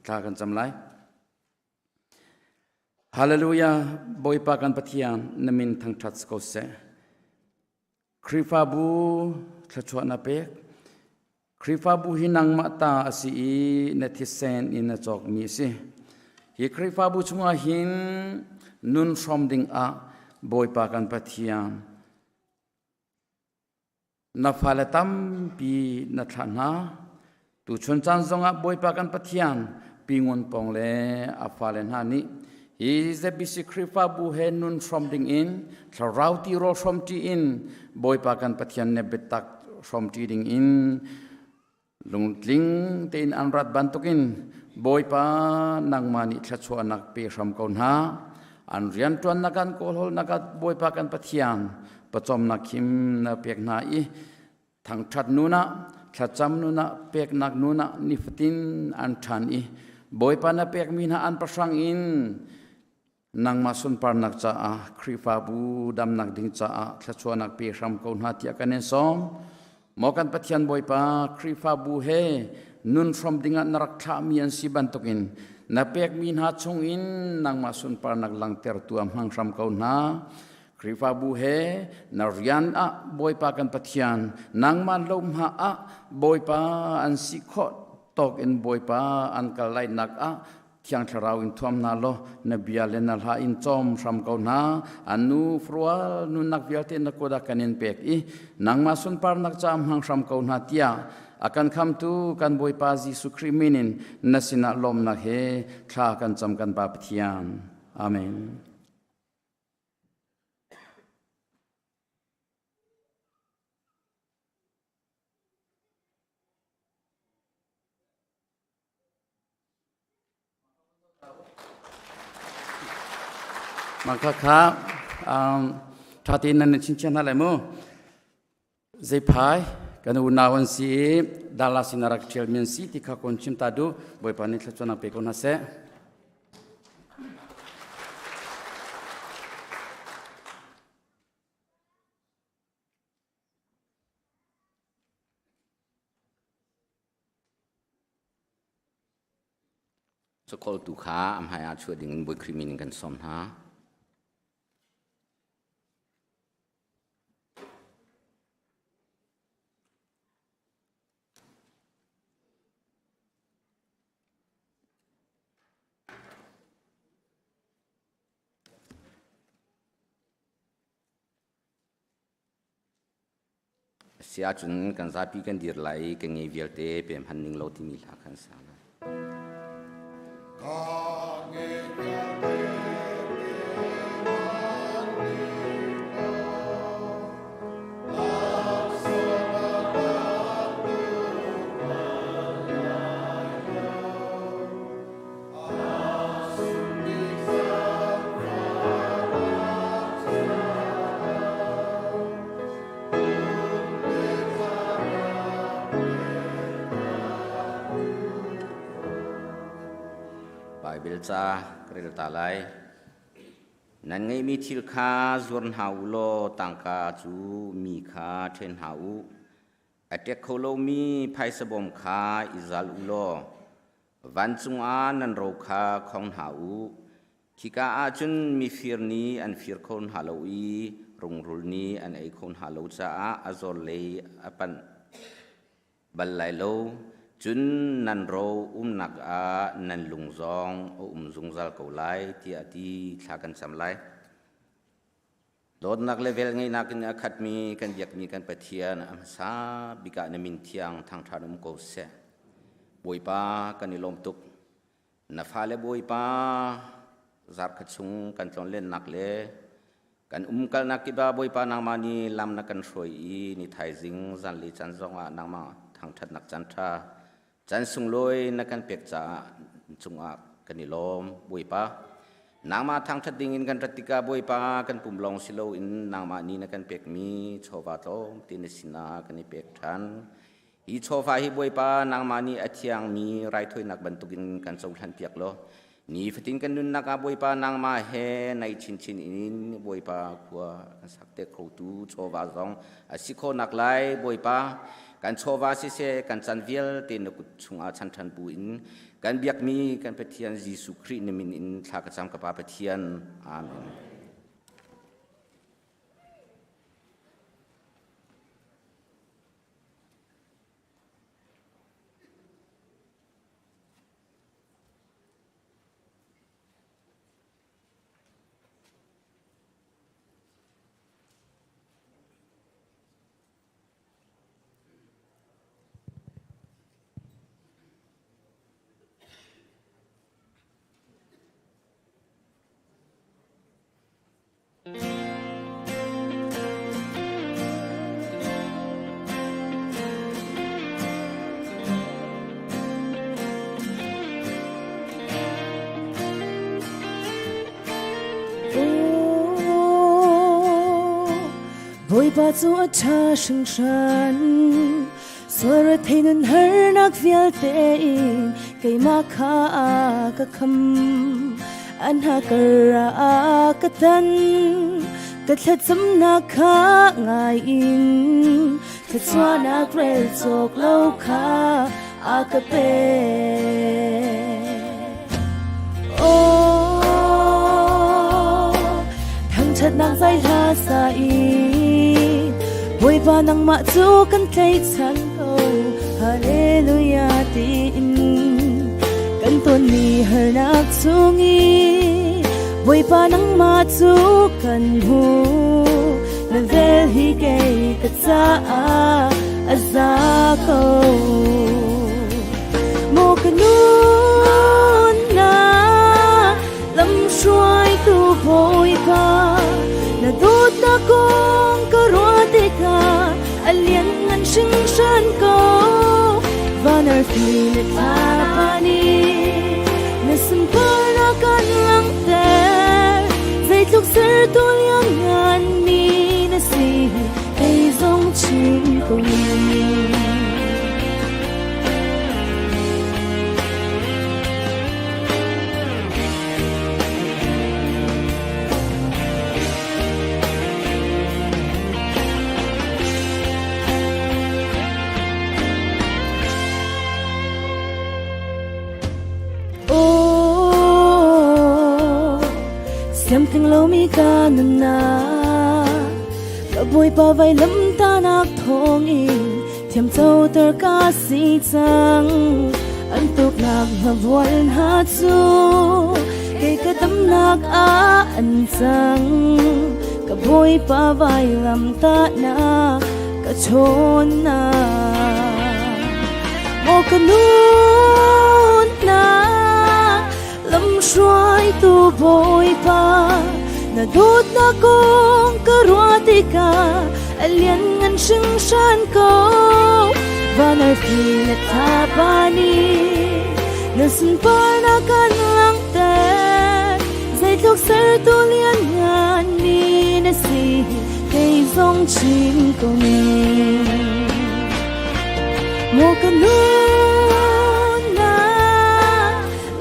Thla kan cam lai. Hallelujah! Bawipa kan Pathian, na min thangṭhat si ko seh. Khrihfabu thluachuah na pek. Khrihfabu hi nangmah ta a si i na thisen in na cawkmi a si. Hi Khrihfabu chungah hin nun hrawm ding ah Bawipa kan Pathian Na fale tampi na thlah hna. Tuchun caan zongah Bawipa kan Pathian Pi Ngun Pawng le a fale hna nih hi ZBC Khrihfabu he nun hrawm dingin thlarau tirawl hrawmṭi in Bawipa kan Pathian ne biatak hrawmṭi dingin lungtling tein an rat bantukin Bawipa nangmah nih thluachuahnak pe hram ko hna. An rianṭuannak an kawlhawlnak ah Bawipa kan Pathian pawcawmnak khim na pek hna i thangṭhat nun ah thlacam nun ah peknak nun ah nifatin an ṭhan i Bawipa na pekmi hna an pahrang in nangmah sunparnak caah Khrihfabu damnak ding caah thluachuahnak pe hram ko hna tiah kan in sawm. Maw kan Pathian Bawipa Khrihfabu he nun hrom dingah na rak thlahmi an si bantukin na pekmi hna chungin nangmah sunparnak langtertu ah hmang hram ko hna. Khrihfabu he na rian ah Bawipa kan Pathian nangmah lohma ah Bawipa an si khawh tawk in Bawipa an kal lainak ah Thiang Thlarau in thuam hna law na bia le na hla in cawm hram ko hna. An nu frual nunnak vialte na kut ah kan in pek i nangmah sunparnak ca hmang hram ko hna tiah a kan khamtu kan Bawipa Jesuh Khrih min in na sinah lawmnak he thla kan cam kan Pa Pathian. Amen. Mah khakha ṭha tein nan chingchiah hna lai mu. Zeiphai kan unau an si i Dallas in a rak ṭhialmi an si ti kha kon chim ta duh. Bawipa nih thluachuahnak pe ko hna seh. Cakawltu kha a hmaiah chuah dingin Bawi Khrih min in kan sawm hna. Si ahcun kan zapi kan dir lai i ka nge vialte pem han ning lo timi hla khan sa lai. Ka Baibal ca ka rel ta lai. Nan ngeihmi thil kha zuar hna u law tangka cu mi kha ṭhen hna u. A ṭek kho lomi phaisa bawm kha i zal u law vancung ah nan ro kha khong hna u. Khika ah cun mifir nih an fir kho hna lo i rungrul nih an ei kho hna lo caah a zawl lei a panh bal lai lo. Cun nan ro umnak ah nan lung zong a um zungzal ko lai, tiah a ti. Thla kan cam lai. Dawtnak le velngeihnak in a khatmi kan biakmi kan Pathian a hmasa bik ah na min thiang thangṭhat um ko seh. Bawipa kan i lawm tuk. Na fale Bawipa zarkhat chung kan tlonlennak le kan umkalnak kip ah Bawipa nangmah nih lam na kan hruai i ni thaizing zanlei caan zongah nangmah thangṭhatnak caan ṭha Caan sunglawi na kan pek caah cungah kan i lawm, Bawipa. Nangmah thangṭhat dingin kan rat tikah Bawipa kan pum lawng si loin nangmah nih na kan pekmi chawva tlawmte na sinah kan i pek ṭhan. Hi chawva hi Bawipa nangmah nih a thiangmi raithawinak bantukin kan cohlanpiak law nifatin kan nunnak ah Bawipa nangmah he naih chinchin in Bawipa khua kan sak te khotu chawva zong a si khawhnak lai Bawipa kan chawva siseh kan chan vialte na kut chungah chan ṭhan bu in kan biakmi kan Pathian Jesuh Khrih na min in thla ka cam ka Pa Pathian. Amen. Bawipa cu a ṭha hringhran sual rethei nun harnak vialte in keimah kha a ka kham an hakar ah ka tan ka thlacamnak kha ngai in thluachuahnak rel cawk lo kha a ka pe. Oh, thangṭhatnak zai hla sa i Bawipa nangmah cu kan tlaihchan ko Hallelujah tiin kan tonmi harnak chung i Bawipa nangmah cu kan hmu na vel hi kei ka caah a za ko Maw ka nunnak lamhruaitu Bawipa na dawtnak kong ka ruah tikah a lianngan hringhran ko van arfi le thlapa nih na sunparnak kan langhter zeitluk sertu lianngan mi na si kei zong chim ko ning. Siamtling lomi ka nunnak ka Bawipa vailamtahnak thawngin thiamcoter ka si cang an tuknak hmavual hna cu kei ka damnak ah an cang ka Bawipa vailamtahnak ka chawnnak maw ka nunnak lamhruaitu Bawipa na dawtnak kong ka ruah tikah a lianngan hringhran ko van arfi le thlapa nih na sunparnak kan langhter zeitluk sertu lianngan mi na si kei zong chim ko ning maw ka nunnak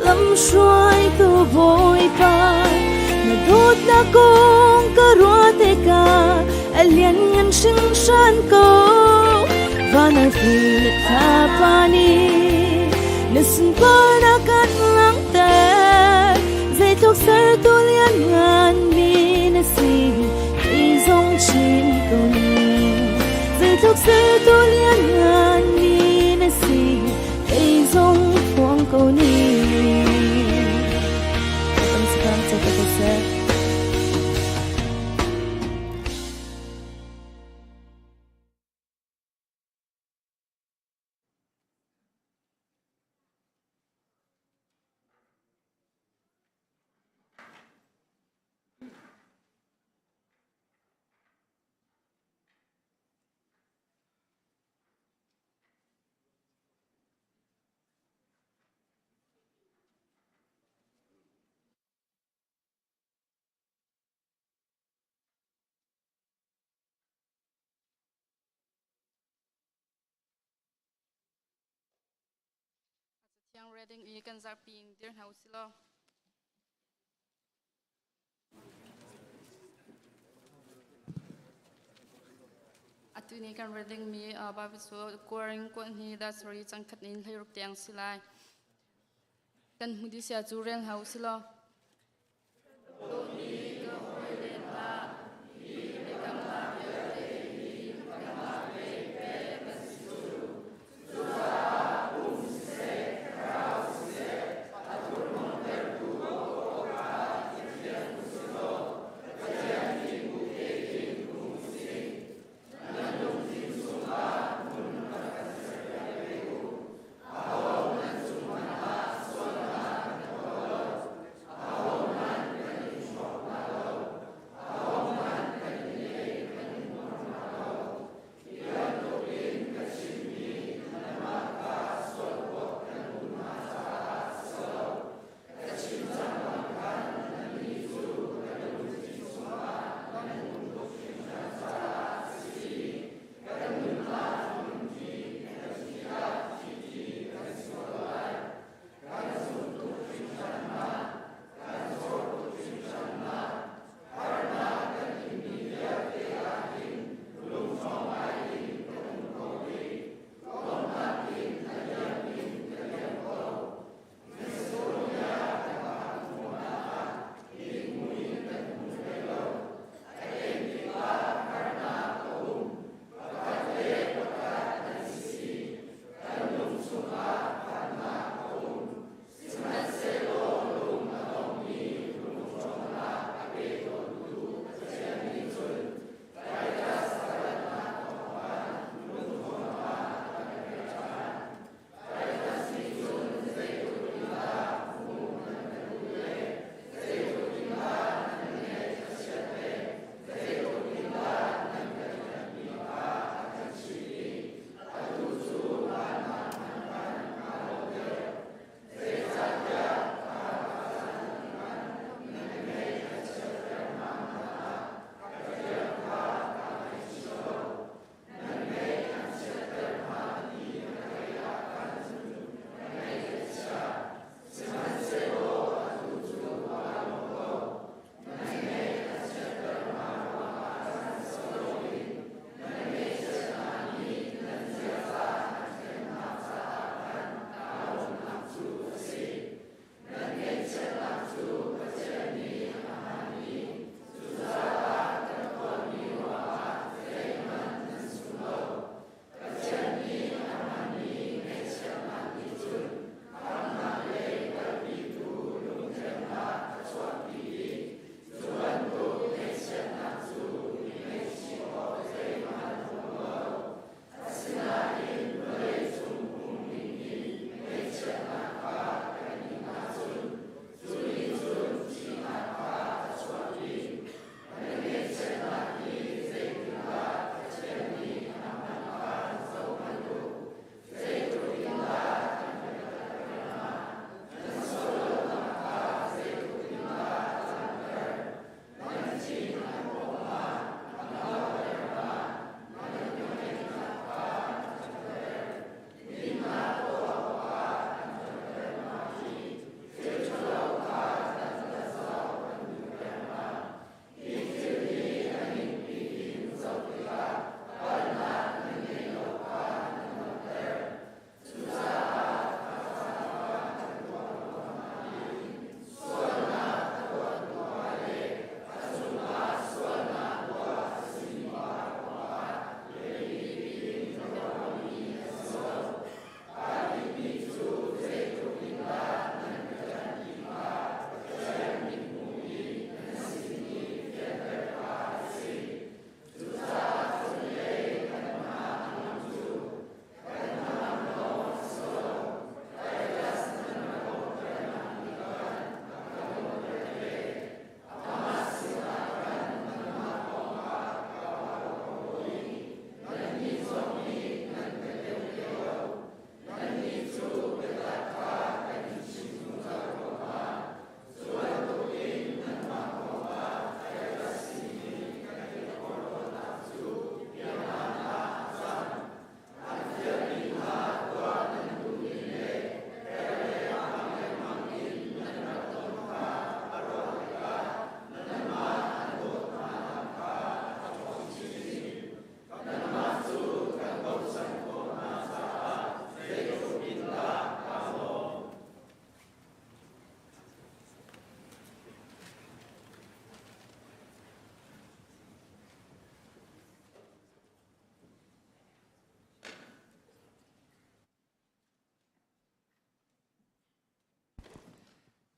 lamhruaitu. Lian ngan hringhran ko. Van arfi le thlapa nih na sunparnak kan langhter. Zeitluk sertu lianngan mi na si ti zong chim ko ning. Zeitluk sertu lianngan mi na si kei zong phuang ko ning. Kan sakang ca ka seh. Thiang reading i kan zarhpi in dir hna usih law. Atu ni kan reading mi Bible cu Korin kuan hi da sari changkhat in hleiruk tiang si lai. Kan hmu di sia cu rel hna usih law.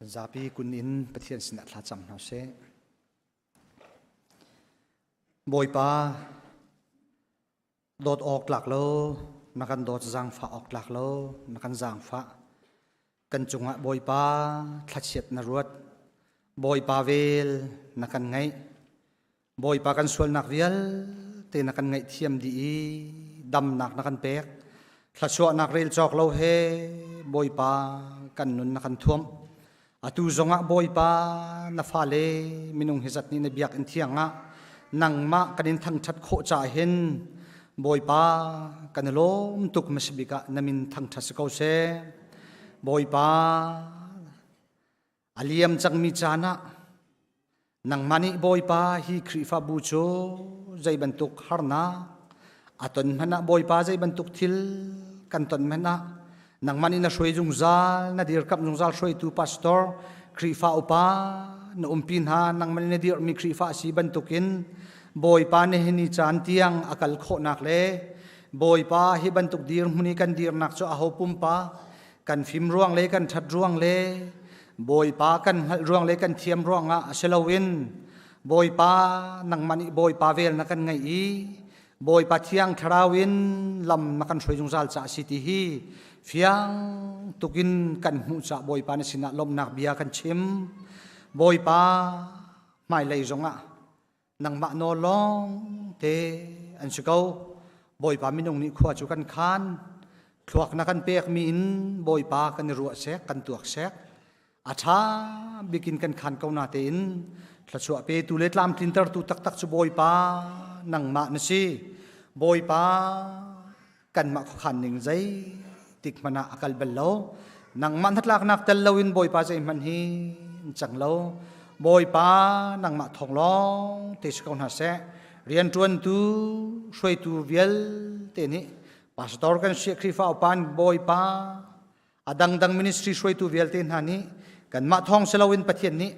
Kan zapi kun in Pathian sinah thla cam hna sih. Bawipa, dawt awk tlak lo, na kan dawt zaangfah awk tlak lo, na kan zaangfah. Kan cungah Bawipa thlachiat na ruat. Bawipa vel na kan ngaih. Bawipa kan sualnak vialte na kan ngaihthiam dih i damnak na kan pek. Thluachuahnak rel cawk lo he Bawipa kan nun na kan thuamh. Atu zongah Bawipa na fale minung hi zat nih na biakinn thiang ah nangmah kan in thangṭhat khawh caah hin Bawipa kan i lawm tuk hmasabik ah na min thangṭhat si ko seh. Bawipa A liam cangmi caan ah nangmah nih Bawipa hi Khrihfabu cu zei bantuk harnak a ton hmanh ah Bawipa zei bantuk thil kan ton hmanh ah nangmah nih na hruai zungzal na dirkamh zungzal hruaitu pastor Khrihfa upa na umpi hna nangmah nih na dirhmi Khrihfa a si bantukin Bawipa nihin ni caan tiang a kal khawhnak le Bawipa hi bantuk dirhmun i kan dirnak cu aho pumpa kan fim ruang le kan ṭhat ruang le Bawipa kan hngalh ruang le kan thiam ruangah a si loin Bawipa nangmah nih Bawipa vel na kan ngeih i Bawipa Thiang Thlarau in lam na kan hruai zungzal caah si ti hi fiang tukin kan hmuh caah Bawipa na sinah lawmhnak bia kan chim. Bawipa hmailei zongah nangmah nawl lawng te an si ko. Bawipa minung nih khua cu kan khan. Thluak na kan pekmi in Bawipa kan i ruah sek, kan tuak sek. A ṭha bikin kan khan ko na tein thluachuah petu le tlamtlintertu taktak cu Bawipa nangmah na si. Bawipa kanmah khuakhan ning zei tik hmanh ah a kal bal lo. Nangmah hnatlaknak tel loin Bawipa zeihmanh hi an cang lo. Bawipa nangmah thawng lawng te si ko hna seh. Rianṭuantu hruaitu vialte nih pastor kan si Khrihfa upa Bawipa a dangdang ministry hruaitu vialte hna nih kanmah thawng si loin Pathian nih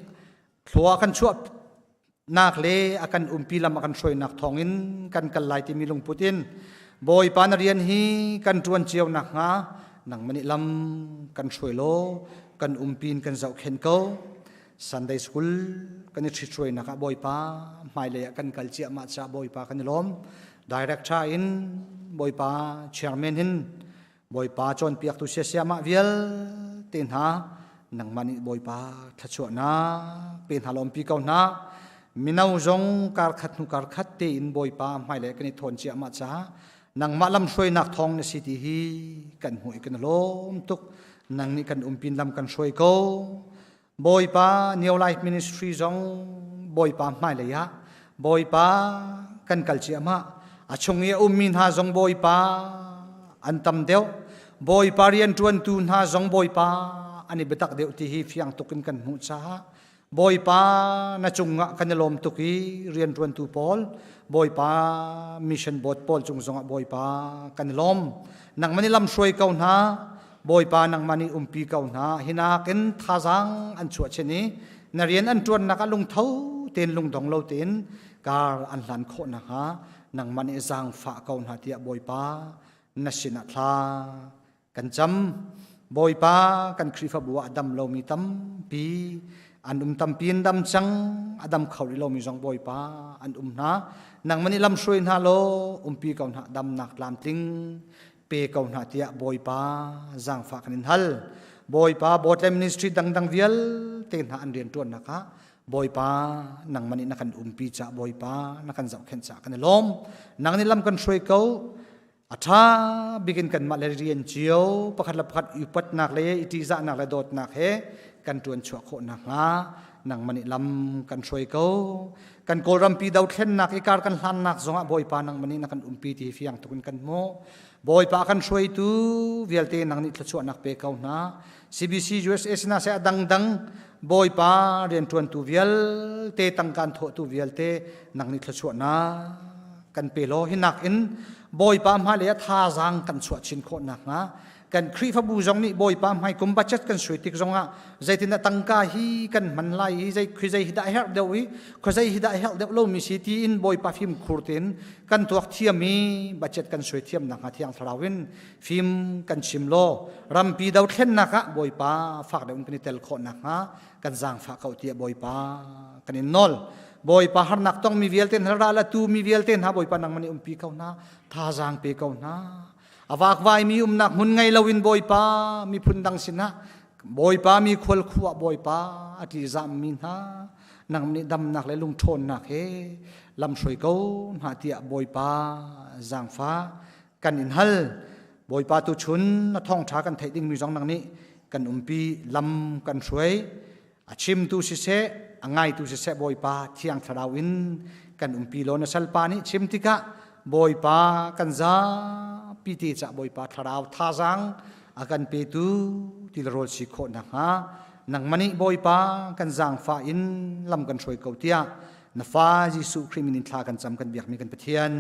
thlua kan chuah nak le a kan umpi lam a kan hruainak thawngin kan kal lai timi lungput in Bawipa na rian hi kan ṭuan cio nakhnga nangmah nih lam kan hruai law kan umpi in kan zohkhenh ko. Sunday school kan i ṭhithruainak ah Bawipa hmailei ah kan kal ciahmah caah Bawipa kan i lawm. Director in Bawipa chairman hin Bawipa cawnpiaktu siasiamah vialte hna nangmah nih Bawipa thluachuahnak pe hna lawmpi ko hna. Mino zong karkhat hnu karkhat tein Bawipa hmailei kan i thawn ciahmah caah nangmah lamhruainak thawng na si ti hi kan hmuh i kan lawm tuk. Nang nih kan umpin lam kan hruai ko. Bawipa New Life Ministry zong Bawipa hmailei ah Bawipa kan kal ciahmah. A chung i a ummi hna zong Bawipa an tam deuh. Bawipa rianṭuantu hna zong Bawipa an i biatak deuh ti hi fiang tuk in kan hmuh caah Bawipa na cungah kan i lawm tuk i rianṭuantu pawl Bawipa mission board pawl cung zongah Bawipa kan i lawm. Nangmah nih lamhruai ko hna. Bawipa nangmah nih umpi ko hna. Hi nakin thazaang an chuah chin i na rian an ṭuannak ah lungtho tein lungdong lo tein kar an hlan khawh nakhnga nangmah nih zaangfah ko hna tiah Bawipa na sinah thla kan cam. Bawipa kan Khrihfabu ah a dam lomi tampi an um tampi in dam cang a dam kho rih lomi zong Bawipa an um hna. Nangmah nih lamhruai hna law umpi ko hna damnak tlamtling pe ko hna tiah Bawipa zaangfah kan in hal. Bawipa Bawtle Ministry dangdang vialte hna an rianṭuannak ah Bawipa nangmah nih na kan umpi cah Bawipa na kan zohkhenh cah kan i lawm. Nang nih lam kan hruai ko. A ṭha bikin kanmah le rian cio pakhat le pakhat upatnak le i ṭihzahnak le dawtnak he kan ṭuan chuah khawh nakhnga nangmah nih lam kan hruai ko. Kan Kawlrampi dothlennak i kar kan hlannak zongah Bawipa nangmah nih na kan umpi ti fiang tuk in kan hmuh. Bawipa kan hruaitu vialte nang nih thluachuahnak pe ko hna. CBC USA sinah seh a dangdang Bawipa rianṭuantu vialte tangkaan thawhtu vialte nang nih thluachuahnak kan pe law hi nakin Bawipa hmailei ah thazaang kan chuah chin khawh nakhnga Kan Khrihfabu zong nih Bawipa hmai kum budget kan suai tik zongah zeitin dah tangka hi kan hman lai i zei khi zei hi dah herh deuh i khuazei hi dah herh deuh lomi si tiin Bawipa fimkhur tein kan tuak thiam i budget kan suai thiam nakhnga Thiang Thlarau in fim kan chim law rampi dothlennak ah Bawipa fak deuh in kan i tel khawh nakhnga kan zaangfah ko tiah Bawipa kan in nawl. Bawipa harnak tongmi vialte hna ral a tu mi vialte hna Bawipa nangmah nih umpi ko hna thazaang pe ko hna. A vakvaimi umnak hmun ngei loin Bawipa miphun dang sinah Bawipa mi khual khua Bawipa a tlizammi hna nang nih damnak le lungṭhawnnak he lamhruai ko hna tiah Bawipa zaangfah kan in hal. Bawipa tu chun na thawngṭha kan theih dingmi zong nang nih kan umpi lam kan hruai. A chimtu siseh, a ngaitu siseh Bawipa Thiang Thlarau in kan umpi law na salpa nih chim tikah Bawipa kan zapi te cah Bawipa Thlarau thazaang a kan petu ti le rawl si khawh nakhnga nangmah nih Bawipa kan zaangfah in lam kan hruai ko tiah na fa Jesuh Khrih min in thla kan cam kan biakmi kan Pathian.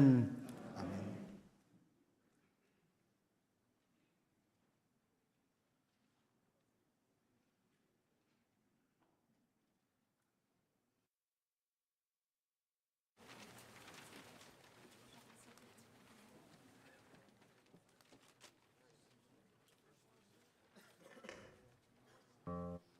Amen.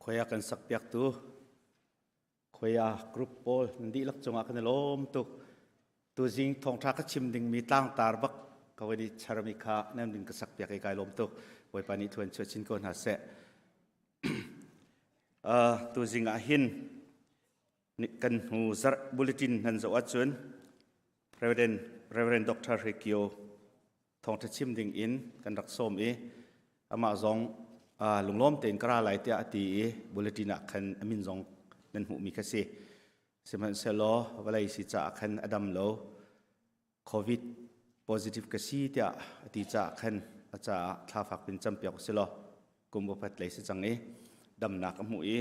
Khoia kan sak piak tu khoia group pawl nan dihlak cungah kan i lawm tuk. Tuzing thawngtha ka chim dingmi tlangtar bak ka van i charmi kha nan bin ka sak piak i kai lawm tuk. Bawipa nih thuan chuah chin ko hna seh. Uh, tuzing ah hin kan hnu zarh bulletin nan zoh ahcun Reverend Reverend Dr. Rikio thawngtha chim ding in kan rak sawm i amah zong lunglawm tein ka ra lai tiah a ti i bulletin ah khan a min zong nan hmuhmi kha si. Sihmanhsehlaw vawlei si caah khan a dam lo. COVID positive ka si tiah a ti caah khan a caah thla fak pin campiak usih law kum upat lei si cang i damnak a hmuh i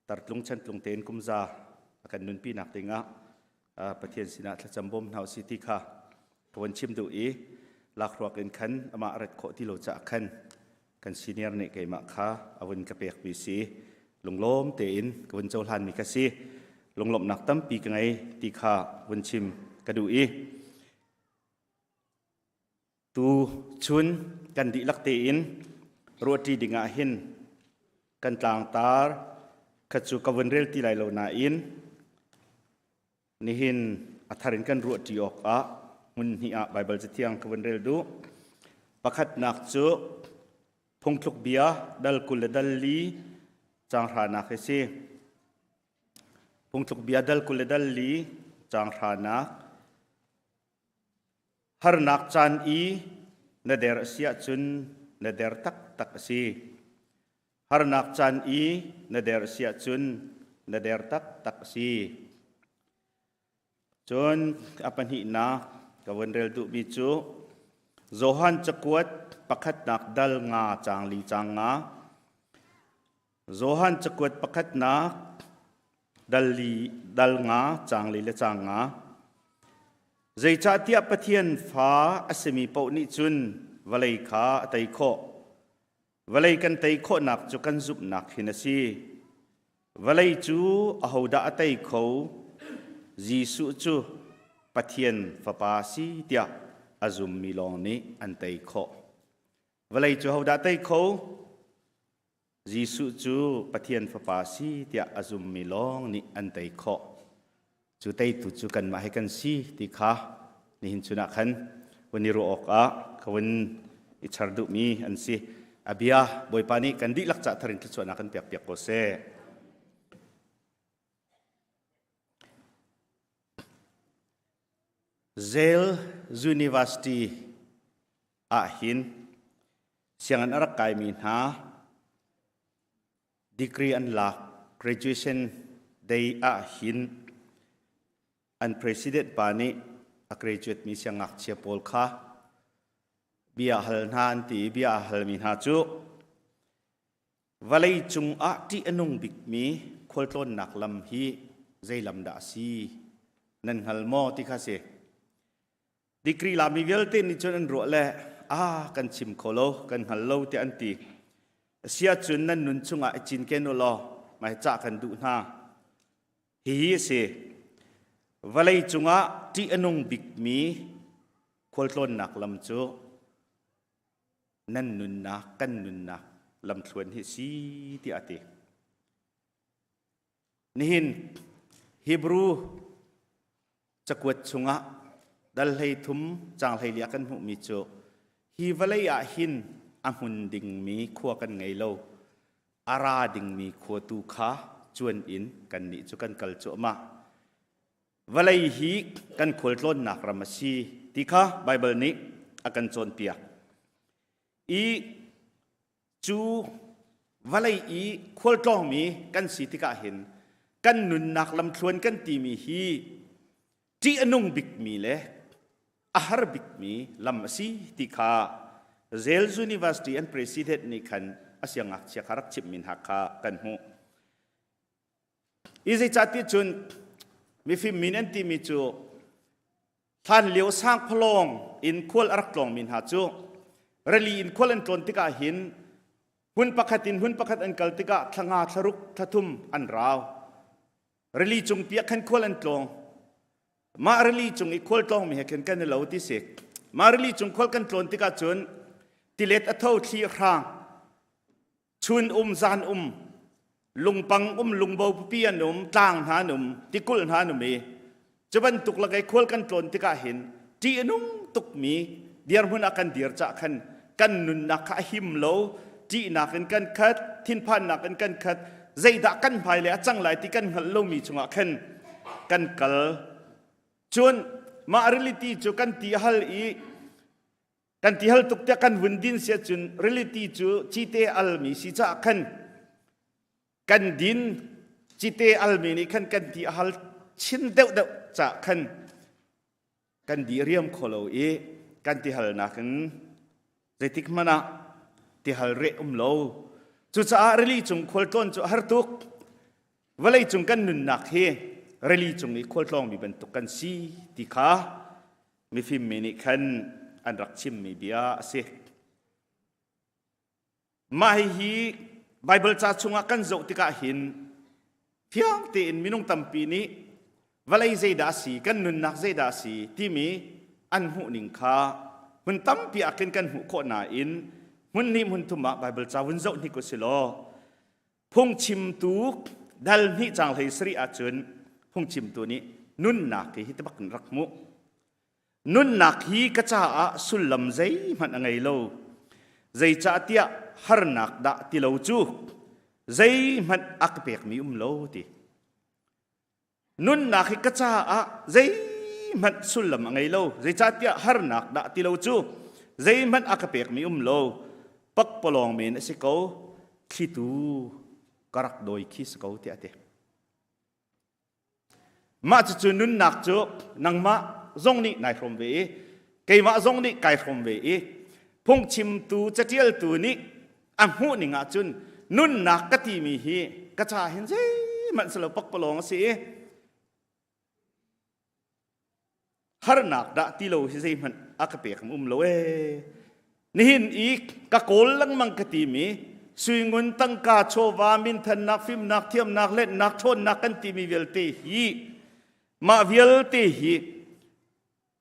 tartlung chantlung tein kumza a kan nunpi nak dingah Pathian sinah thlacam bawm hna usih ti kha ka von chim duh i lakhruak in khan amah rat khawh ti lo caah khan kan senior nih keimah kha a vun ka pekmi si lunglawm tein ka vun cohlanmi ka si. Lunglawmhnak tampi ka ngei ti kha vun chim ka duh i tu chun kan dihlak tein ruahṭi dingah hin kan tlangtar kha cu ka vun rel ti lai lo nain nihin a thar in kan ruahṭi awkah hmun hnih ah Baibal Cathiang ka vun rel duh. Pakhatnak cu phungthluk bia dal 20 le dal li caang hranak hi si. Phungthluk bia dal 20 le dal li caang hranak. Harnak caan i na der a si ahcun na der taktak a si. Harnak caan i na der a si ahcun na der taktak a si. Cun a pahnihnak ka vun rel duhmi cu Johan cakuat pakhatnak dal nga caang li caang nga. Johan cakuat pakhatnak dal li dal nga caang li le caang nga. Zeicahtiah Pathian fa a simi paoh nih cun vawlei kha a tei khawh. Vawlei kan tei khawhnak cu kan zumhnak hin a si. Vawlei cu ahodah a tei kho? Jesuh cu Pathian Fapa a si tiah a zummi lawng nih an tei khawh. Vawlei cu hodah tei kho? Jesuh cu Pathian Fapa si tiah a zummi lawng nih an tei khawh. Cu teitu cu kanmah he kan si ti kha nihin chun ah khan vun i ruah awkah ka vun i char duhmi an si. A bia Bawipa nih kan dihlak cah thar in thluachuahnak kan pek piak ko seh. Yale University ah hin sianginn a rak kaimi hna degree an lak graduation day ah hin an president pa nih a graduate mi siangngakchia pawl kha bia hal hna an ti i bia a halmi hna cu vawlei cung ah ṭih a nung bikmi khualtlawnnak lam hi zei lam dah a si nan hngal maw ti kha si. Degree lami vialte nih cun an ruah le ah kan chim kho lo, kan hngal lo tiah an ti. Asiahcun nan nun chungah i cinken u law mai cah kan duh hna. Hihi a si. Vawlei cungah ṭih a nung bikmi khualtlawnnak lam cu nan nunnak, kan nunnak lamthluan hi si tiah a ti. Nihin Hebrew cakuat chungah dal 13 caang 14 ah kan hmuhmi cu hi vawlei ah hin a hmun dingmi khua kan ngei lo, a ra dingmi khua tu kha cuan in kannih cu kan kal cuahmah. Vawlei hi kan khualtlawnnak ram a si ti kha Baibal nih a kan cawnpiak. I Cu vawlei i khualtlawngmi kan si tikah hin kan nunnak lamthluan kan timi hi ṭih a nung bikmi le a har bikmi lam a si ti kha Yale University an president nih khan a siangngakchia kha rak chimhmi hna kha kan hmuh. I zeicahti cun mifim min an timi cu Hlanlio sangphalawng in khual a rak tlawngmi hna cu rili in khual an tlawn tikah hin hmun pakhat in hmun pakhat an kal tikah thla nga, thla ruk, thla thum an rau. Rili cung pi ah khan khual an tlawng. Mah rili cung i khual tlawngmi he khin kan i lo ti si. Mah rili cung khual kan tlawn tikah cun tilet a tho thli a hrang. Chun um zan um. Lungpang um lungbo pipi an um, tlang hna an um, tikulh hna an um i cu bantuk lakai khual kan tlawn tikah hin ṭih a nung tukmi dirhmun ah kan dir cah khan kan nunnak kha a him lo, ṭihnak in kan khat, thinphannak in kan khat, zeidah kan hmailei a cang lai ti kan hngalh lomi chungah khan kan kal. Cun mah reality cu kan ti a hal i kan ti hal tuk tiah kan vun din si ahcun reality cu cite almi si caah khan kan din cite almi nih khan kan ti a hal chin deuhdeuh caah khan kan di riam kho lo i kan ti halnak in zeitik hmanh ah ti hal reh um lo. Cucaah rili cung khualtlawn cu a har tuk. Vawlei cung kan nunnak hi rili cung i khualtlawngmi bantuk kan si ti kha mifim mi nih khan an rak chimmi bia a si. Mah hihi Baibal ca chungah kan zoh tikah hin fiang tein minung tampi nih vawlei zeidah a si, kan nunnak zeidah a si timi an hmuhning kha hmun tampi ah khin kan hmuh khawh nain hmun hnih hmun thum ah Baibal ca vun zoh hnik u si law phungchimtu dal hnih cang hlei sarih ahcun phungchimtu nih nunnak hi hi bak in rak hmuh. Nunnak hi ka caah sullam zeihmanh a ngei lo. Zeicahtiah harnak dah ti lo cu zeihmanh a ka pekmi um lo ti. Nunnak hi ka caah zeihmanh sullam a ngei lo. Zeicahtiah harnak dah ti lo cu zeihmanh a ka pekmi um lo. Pakpalawng men a si ko. Thlitu ka rak dawi khi si ko tiah a ti. Mah cucu nunnak cu nangmah zong nih nai hrawm ve i keimah zong nih kai hrawm ve i phungchimtu catialtu nih a hmuh ning ahcun nunnak ka timi hi ka ca hin zeihmanh si lo pakpalawng a si i harnak dah ti lo hi zeihmanh a ka pek um lo ee. Nihin i ka kawl lengmang ka timi suingun tangka chawva minthannak fimnak thiamnak lennak ṭhawnnak kan timi vialte hi mah vialte hi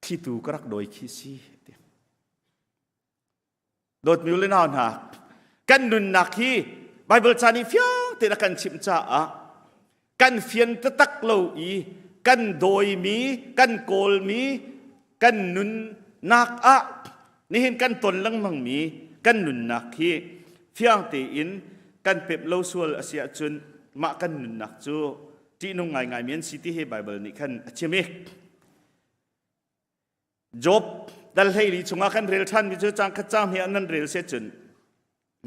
thlitu ka rak dawi khi si. Dawtmi u le nau hna, kan nunnak hi Baibal ca nih fiang tein a kan chimh caah kan fian taktak lo i kan dawimi, kan kawlmi, kan nunnak ah nihin kan ton lengmangmi kan nunnak hi fiang tein kan pemh lo sual a si ahcun mah kan nunnak cu ṭihnung ngaingaimi an si ti hi Baibal nih khan a chim i Job dal 14 chungah kan rel ṭhanmi cu cang khat cang hnih ah nan rel se cun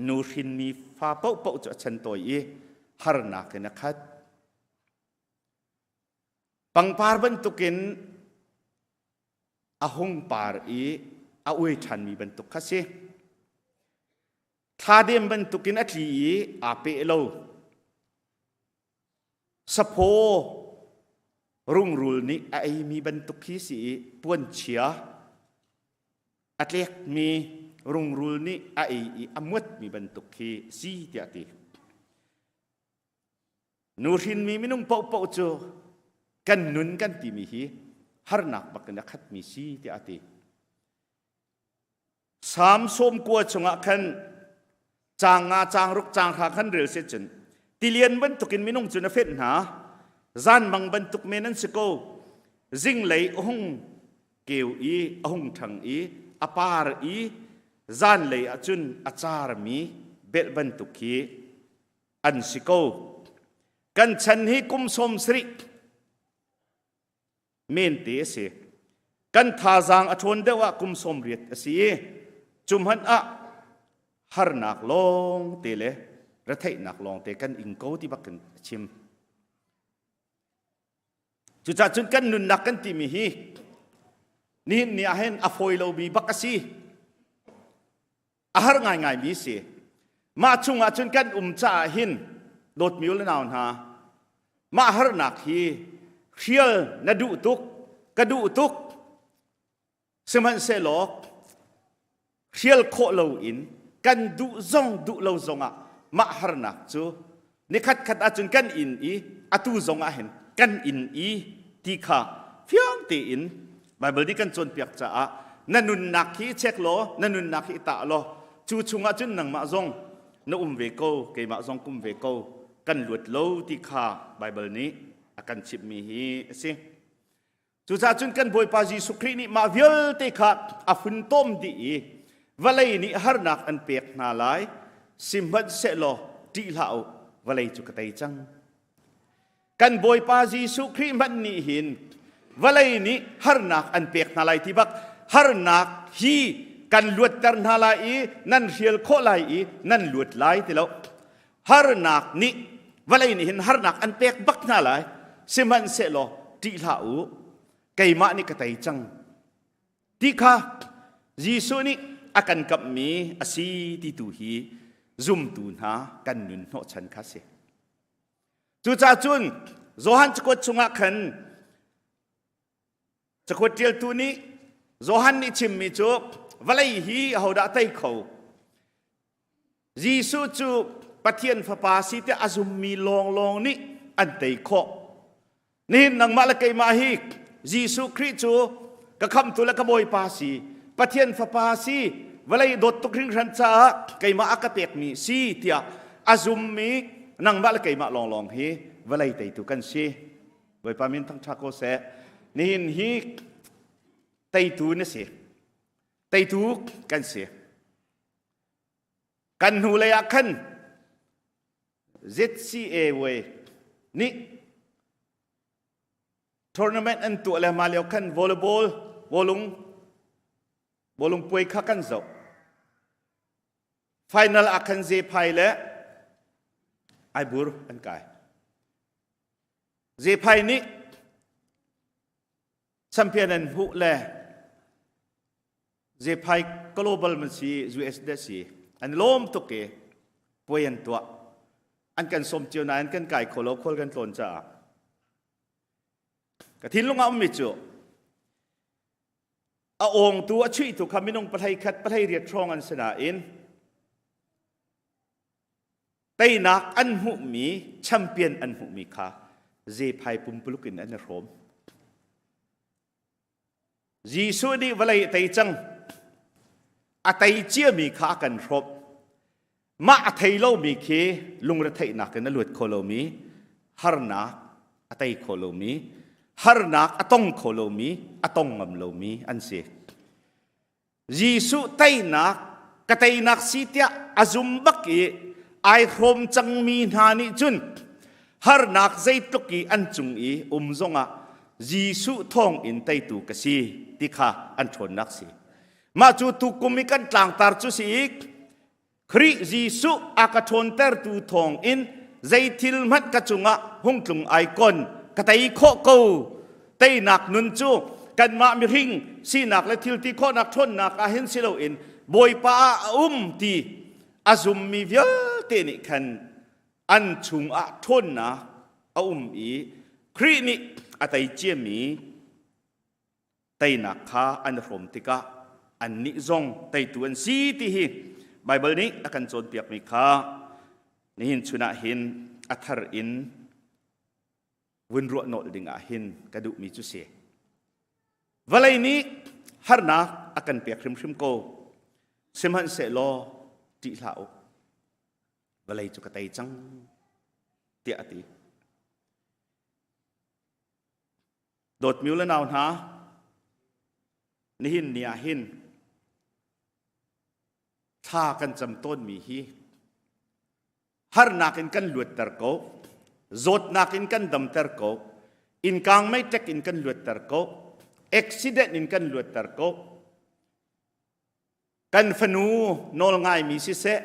nu hrinmi fa paohpaoh cu a chan tawi i harnak in a khat. Pangpar bantukin a hung par i a uai ṭhanmi bantuk kha si. Thladem bantukin a tli i aa peh lo. Saphaw rungrul nih a eimi bantuk khi si i puanchia a tlekmi rungrul nih a ei i a muatmi bantuk khi si tiah ti. Nu hrinmi minung paohpaoh cu kan nun kan timi hi harnak bak in a khatmi si tiah a ti. Salm 90 chungah khan caang nga, caang ruk, caang hra khan rel se cun tilian bantukin minung cu na fenh hna, zanmang bantuk men an si ko. Zinglei a hung keu i a hung ṭhang i a par i zanlei ah cun a carmi belh bantuk khi an si ko. Kan chan hi kum 70 mente a si. Kan thazaang a ṭhawn deuh ah kum 80 a si i cu hmanh ah harnak lawng te le retheihnak lawng te kan ing ko ti bak in a chim. Cucaah cun kan nunnak kan timi hi nihin ni ah hin a fawi lomi bak a si. A har ngaingaimi si. Mah chungah cun kan um caah hin dawtmi u le nau hna, mah harnak hi hrial na duh tuk, ka duh tuk, sihmanhsehlaw hrial khawh loin kan duh zong duh lo zongah mah harnak cu nikhat khat ahcun kan inn i atu zong ah hin kan inn i ti kha fiang tein Baibal nih kan cawnpiak caah na nunnak hi check law na nunnak hi tah law cu chungah cun nangmah zong na um ve ko keimah zong kum ve ko. kan luat lo ti kha Baibal nih a kan chimhmi hi a si. Cucaah cun kan Bawipa Jesuh Khrih nih mah vialte kha a funtom dih i vawlei nih harnak an pek hna lai, sihmanhsehlaw ṭih hlah u, vawlei cu ka tei cang. Kan Bawipa Jesuh Khrih hmanh nih hin vawlei nih harnak an pek hna lai ti bak harnak hi kan luatter hna lai i nan hrial khawh lai i nan luat lai ti lo. Harnak nih vawlei nih hin harnak an pek bak hna lai. Sihmanhsehlaw ṭih hlah u, keimah nih ka tei cang. Ti kha Jesuh nih a kan kamhmi a si ti tu hi zumtu hna kan nun hnawhchan kha si. Cucaah cun Johan cakuat chungah khan Cakuat ṭialtu nih Johan nih chimmi cu vawlei hi ahodah tei kho? Jesuh cu Pathian Fapa si tiah a zummi lawnglawng nih an tei khawh. Nihin nangmah le keimah hi Jesuh Khrih cu ka khamtu le ka Bawipa si, Pathian Fapa si, vawlei dawt tuk hringhran caah keimah a ka pekmi si tiah a zummi nangmah le keimah lawnglawng hi vawlei teitu kan si. Bawipa min thangṭha ko seh. Nihin hi teitu na si. Teitu kan si. Kan hnu lei ah khan ZCA way nih tournament an tuah le ma lio khan volleyball bawlung bawlung puai kha kan zoh. Final ah khan Zephai le Aibur an kai. Zephai nih champion an hmuh le Zephai global man si US de si an lawm tuk i puai an tuah an kan sawm cio nain kan kai kho lo khual kan tlawn caah ka thinlung ah ummi cu a awngtu a chuihtu kha minung pahlei khat pahlei riat hrawng an si nain Teinak an hmuhmi, champion an hmuhmi kha zephai pumpuluk in an i hrawm. Jesuh nih vawlei a tei cang. A tei ciami kha a kan hrawmh. Mah a thei lomi khi lungretheihnak in a luat kho lomi, harnak a tei kho lomi, harnak a tong kho lomi, a tong ngam lomi an si. Jesuh teinak ka teinak si tiah a zum bak i ai hrawm cangmi hna nih cun harnak zeitluk i an cung i um zongah Jesuh thawng in teitu ka si ti kha an ṭhawnnak si. Mah cu tukum i kan tlangtar cu si i Khrih Jesuh a ka ṭhawntertu thawngin zeithil hmanh ka cungah hung tlung ai kon ka tei khawh ko. Teinak nun cu kanmah mihring sinak le thil ti khawhnak ṭhawnnak ah hin si loin Bawipa ah a um ti a zummi vialte nih khan an chungah ṭhawnnak a um i Khrih nih a tei ciami teinak kha an i hrawm tikah annih zong teitu an si ti hi Baibal nih a kan cawnpiakmi kha nihin chun ah hin a thar in vun ruah nolh ding ah hin ka duhmi cu si. Vawlei nih harnak a kan pek hrimhrim ko. Sihmanhsehlaw ṭih hlah u. Vawlei cu ka tei cang tiah a ti. Dawtmi u le nau hna, nihin ni ah hin thla kan cam tawnmi hi harnak in kan luatter ko, zawtnak in kan damter ko, innkang meiṭek in kan luatter ko, accident in kan luatter ko, Kan fanu nawl ngaimi siseh,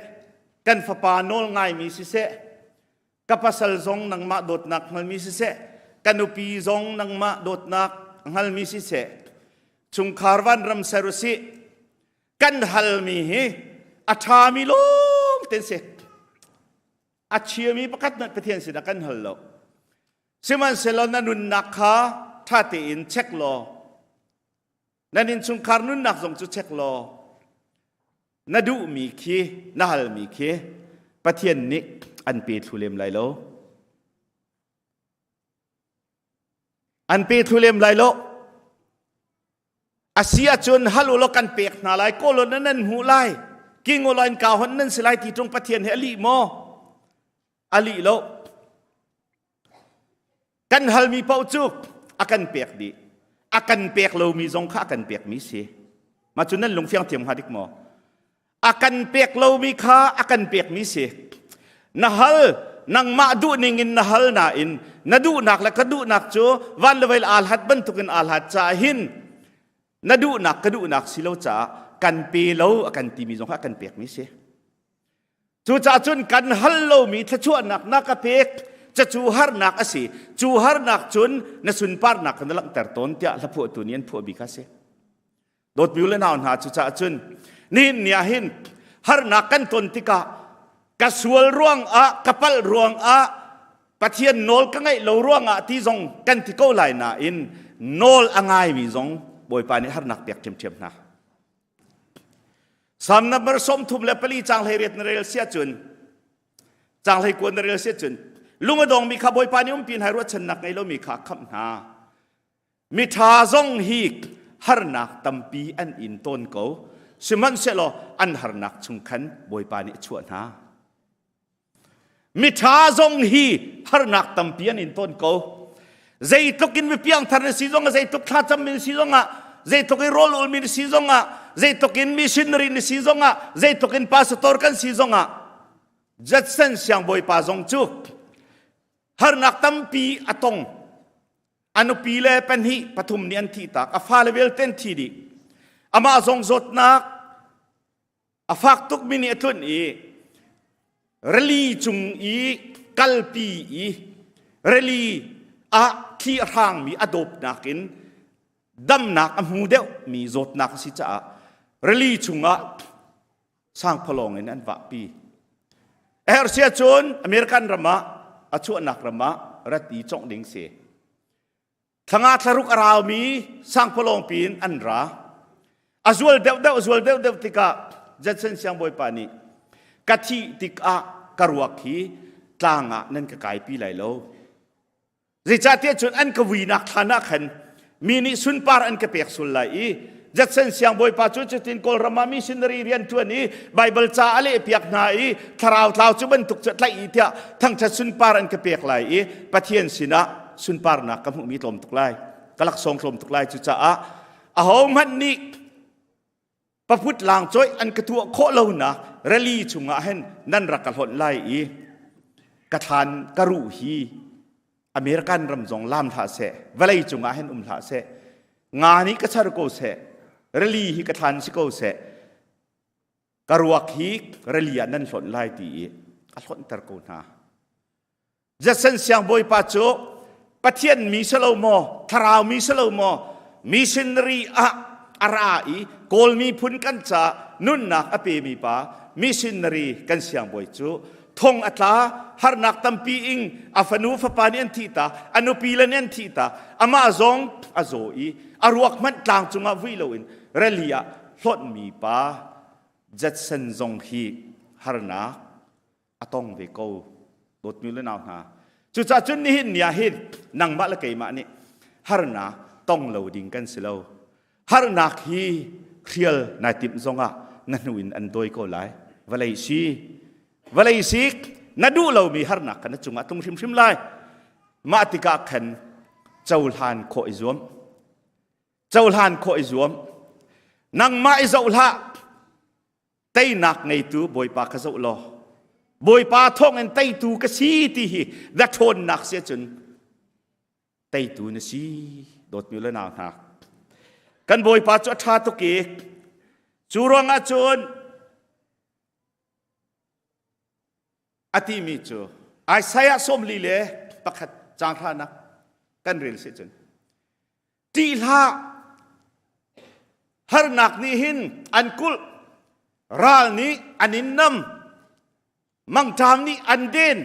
kan fapa nawl ngaimi siseh, ka pasal zong nangmah dawtnak hngalmi siseh, ka nupi zong nangmah dawtnak hngalmi siseh, chungkhar vanram ser usih, kan halmi hi a ṭhami lawng ten si. A chiami pakhat hmanh Pathian sinah kan hal lo. Sihmanhsehlaw na nunnak kha ṭha tein check law Nan innchungkhar nunnak zong cu check law na duhmi khi na halmi khi Pathian nih an pe thlu lem lai lo. An pe thlu lem lai lo. A si ahcun hal u law kan pek hna lai, kawl u nan hmuh lai, king u law in ka hon nan si lai ti ṭung Pathian he a lih maw? A lih lo. Kan halmi paoh cu a kan pek dih. A kan pek lomi zong kha a kan pekmi si. Mah cu nan lungfiang thiam hnga dik maw? A kan pek lomi kha a kan pekmi si. Na hal, nangmah duh ning in na hal nain na duhnak le ka duhnak cu van le veil aa hlat bantukin aa hlat caah hin na duhnak ka duhnak si lo caah kan pe lo a kan timi zong kha a kan pekmi si. Cucaah cun kan hal lomi thluachuahnak na ka pek cacu harnak a si. Cu harnak cun na sunparnak kha na langhter tawn tiah hlaphuahtu nih an phuah bik a si. Dawtmi u le nau hna cucaah cun nihin ni ah hin harnak kan ton tikah ka sual ruangah ka palh ruangah Pathian nawl ka ngaih lo ruangah ti zong kan ti ko lai nain nawl a ngaimi zong Bawipa nih harnak pek ṭhiamṭhiam hna. Psalm number 34 caang 18 na rel sia cun caang 19 na rel sia cun lung a dongmi kha Bawipa nih umpi hna ruahchannak ngei lomi kha khamh hna. Miṭha zong hi harnak tampi an in tawn ko. Sihmanhsehlaw an harnak chung khan Bawipa nih a chuah hna. Miṭha zong hi harnak tampi an in tawn ko. Zeitluk in mi piangthar na si zongah, zeitluk thlacam mi na si zongah, zeitluk in rawl ulmi na si zongah, zeitluk in missionary na si zongah, zeitluk in pastor kan si zongah, Judson siangbawipa zong cu harnak tampi a tong. A nupi le pahnih pathum nih an thih tak, a fale vialte an thi dih. Amah zong zawtnak A fak tukmi nih a tlunh i rili cung i kalpi i rili ah thli a hrangmi a dawpnak in damnak a hmu deuhmi zawtnak a si caah rili chungah sangphalawng in an vahpi. A herh si ahcun American ram ah a chuahnak ram ah rat i congh ding si. Thlanga thlaruk a raumi sangphalawng piin an ra. A zual deuhdeuh a zual deuhdeuh tikah Judson siangbawipa nih ka thih tikah ka ruak hi tlang ah nan ka kaipi lai lo. Zeicahtiah cun an ka vuinak thlan ah khan mi nih sunpar an ka pek sul lai i Judson siangbawipa cu cutin Kawlram ah missionary rian ṭuan i Baibal ca a lehpiak hna i thlarau tlau cu bantuk cu tlaih i tiah thangṭhat sunpar an ka pek lai i Pathian sinah sunparnak ka hmuhmi tlawm tuk lai ka laksawng tlawm tuk lai cucaah ahohmanh nih paput lang cawih an ka tuah khawh lonak rally chungah hin nan rak ka hlonh lai i ka thlan ka ruh hi American ram zong lam hlah seh vawlei cungah hin um hlah seh nga nih ka char ko seh rili hi ka thlan si ko seh ka ruak hi rili ah nan hlonh lai ti i a hlonhter ko hna Judson siangbawipa cu Pathian mi si lo maw thlarau mi si lo maw missionary ah a ra i Kawl miphun kan ca nunnak a pemi pa missionary kan siangbawi cu thong a tla harnak tampi ing a fanu fapa nih an thih ta a nupi le nih an thih ta amah zong a zaw i a ruak hmanh tlang cungah vui loin rally ah hlonhmi pa Judson zong hi harnak a tong ve ko dawtmi le nau hna cucaah cun nihin ni ah hin nangmah le keimah nih harnak tong lo ding kan si lo Harnak hi hrial nai timh zongah na hnu in an dawi ko lai. Vawlei si, vawlei sik na duh lomi harnak kha na cungah tlung hrimhrim lai. Mah tikah khan cohlan khawh i zuam. Cohlan khawh i zuam. Nangmah i zoh hlah. Teinak ngeitu Bawipa kha zoh law. Bawipa thawngin teitu ka si ti hi na ṭhawnnak si ahcun teitu na si dawtmi le nau hna kan bawipa cu a ṭha tuk i cu ruangah cun a timi cu Isaiah 41 caang hranak kan rel si cun ṭih hlah harnak nih hin an kulh ral nih an in nam mangṭam nih an den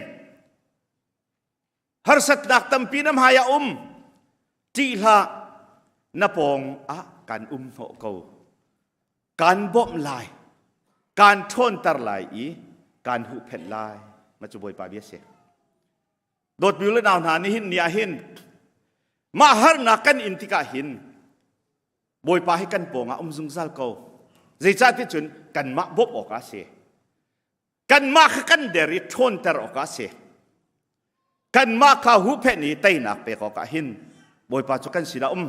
Harsatnak tampi na hmai ah um. Ṭih hlah, na pawng ah kan um hnawh ko. Kan bawmh lai, kan ṭhawnter lai i kan huhphenh lai. Mah cu Bawipa bia si. Dawtmi le nau hna nihin ni ah hin mah harnak kan in tikah hin Bawipa hi kan pawng ah um zungzal ko. Zeicahtiah cun kanmah bawmh awk ah a si. Kanmah kha kan der i ṭhawnter awkah a si. Kanmah kha huhphenh i teinak pek awkah hin Bawipa cu kan sinah um.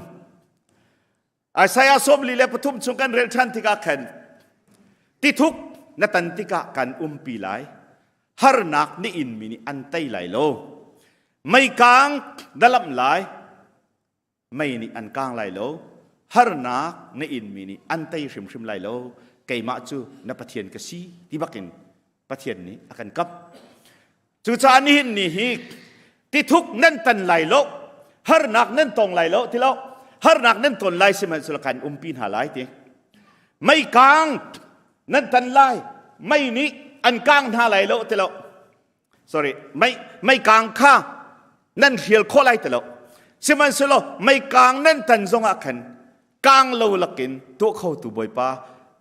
Isaiah 43 chung kan rel ṭhan tikah khan tithuk na tan tikah kan umpi lai. Harnak ni in mi nih an tei lai lo. Meikang na lamh lai, mei nih an kang lai lo. Harnak na in mi nih an tei hrimhrim lai lo. Keimah cu na Pathian ka si ti bakin Pathian nih a kan kap. Cucaah nihin ni hi tithuk nan tan lai lo, harnak nan tong lai lo ti lo, harnak nan ton lai sihmanhsehlaw kan umpi hna lai ti. Mei kang nan tan lai, mei nih an kang hna lai lo ti lo. Sorry, mei mei kang kha nan hrial khawh lai ti lo. Sihmanhsehlaw mei kang nan tan zongah khan kang lo lakin tuah khotu Bawipa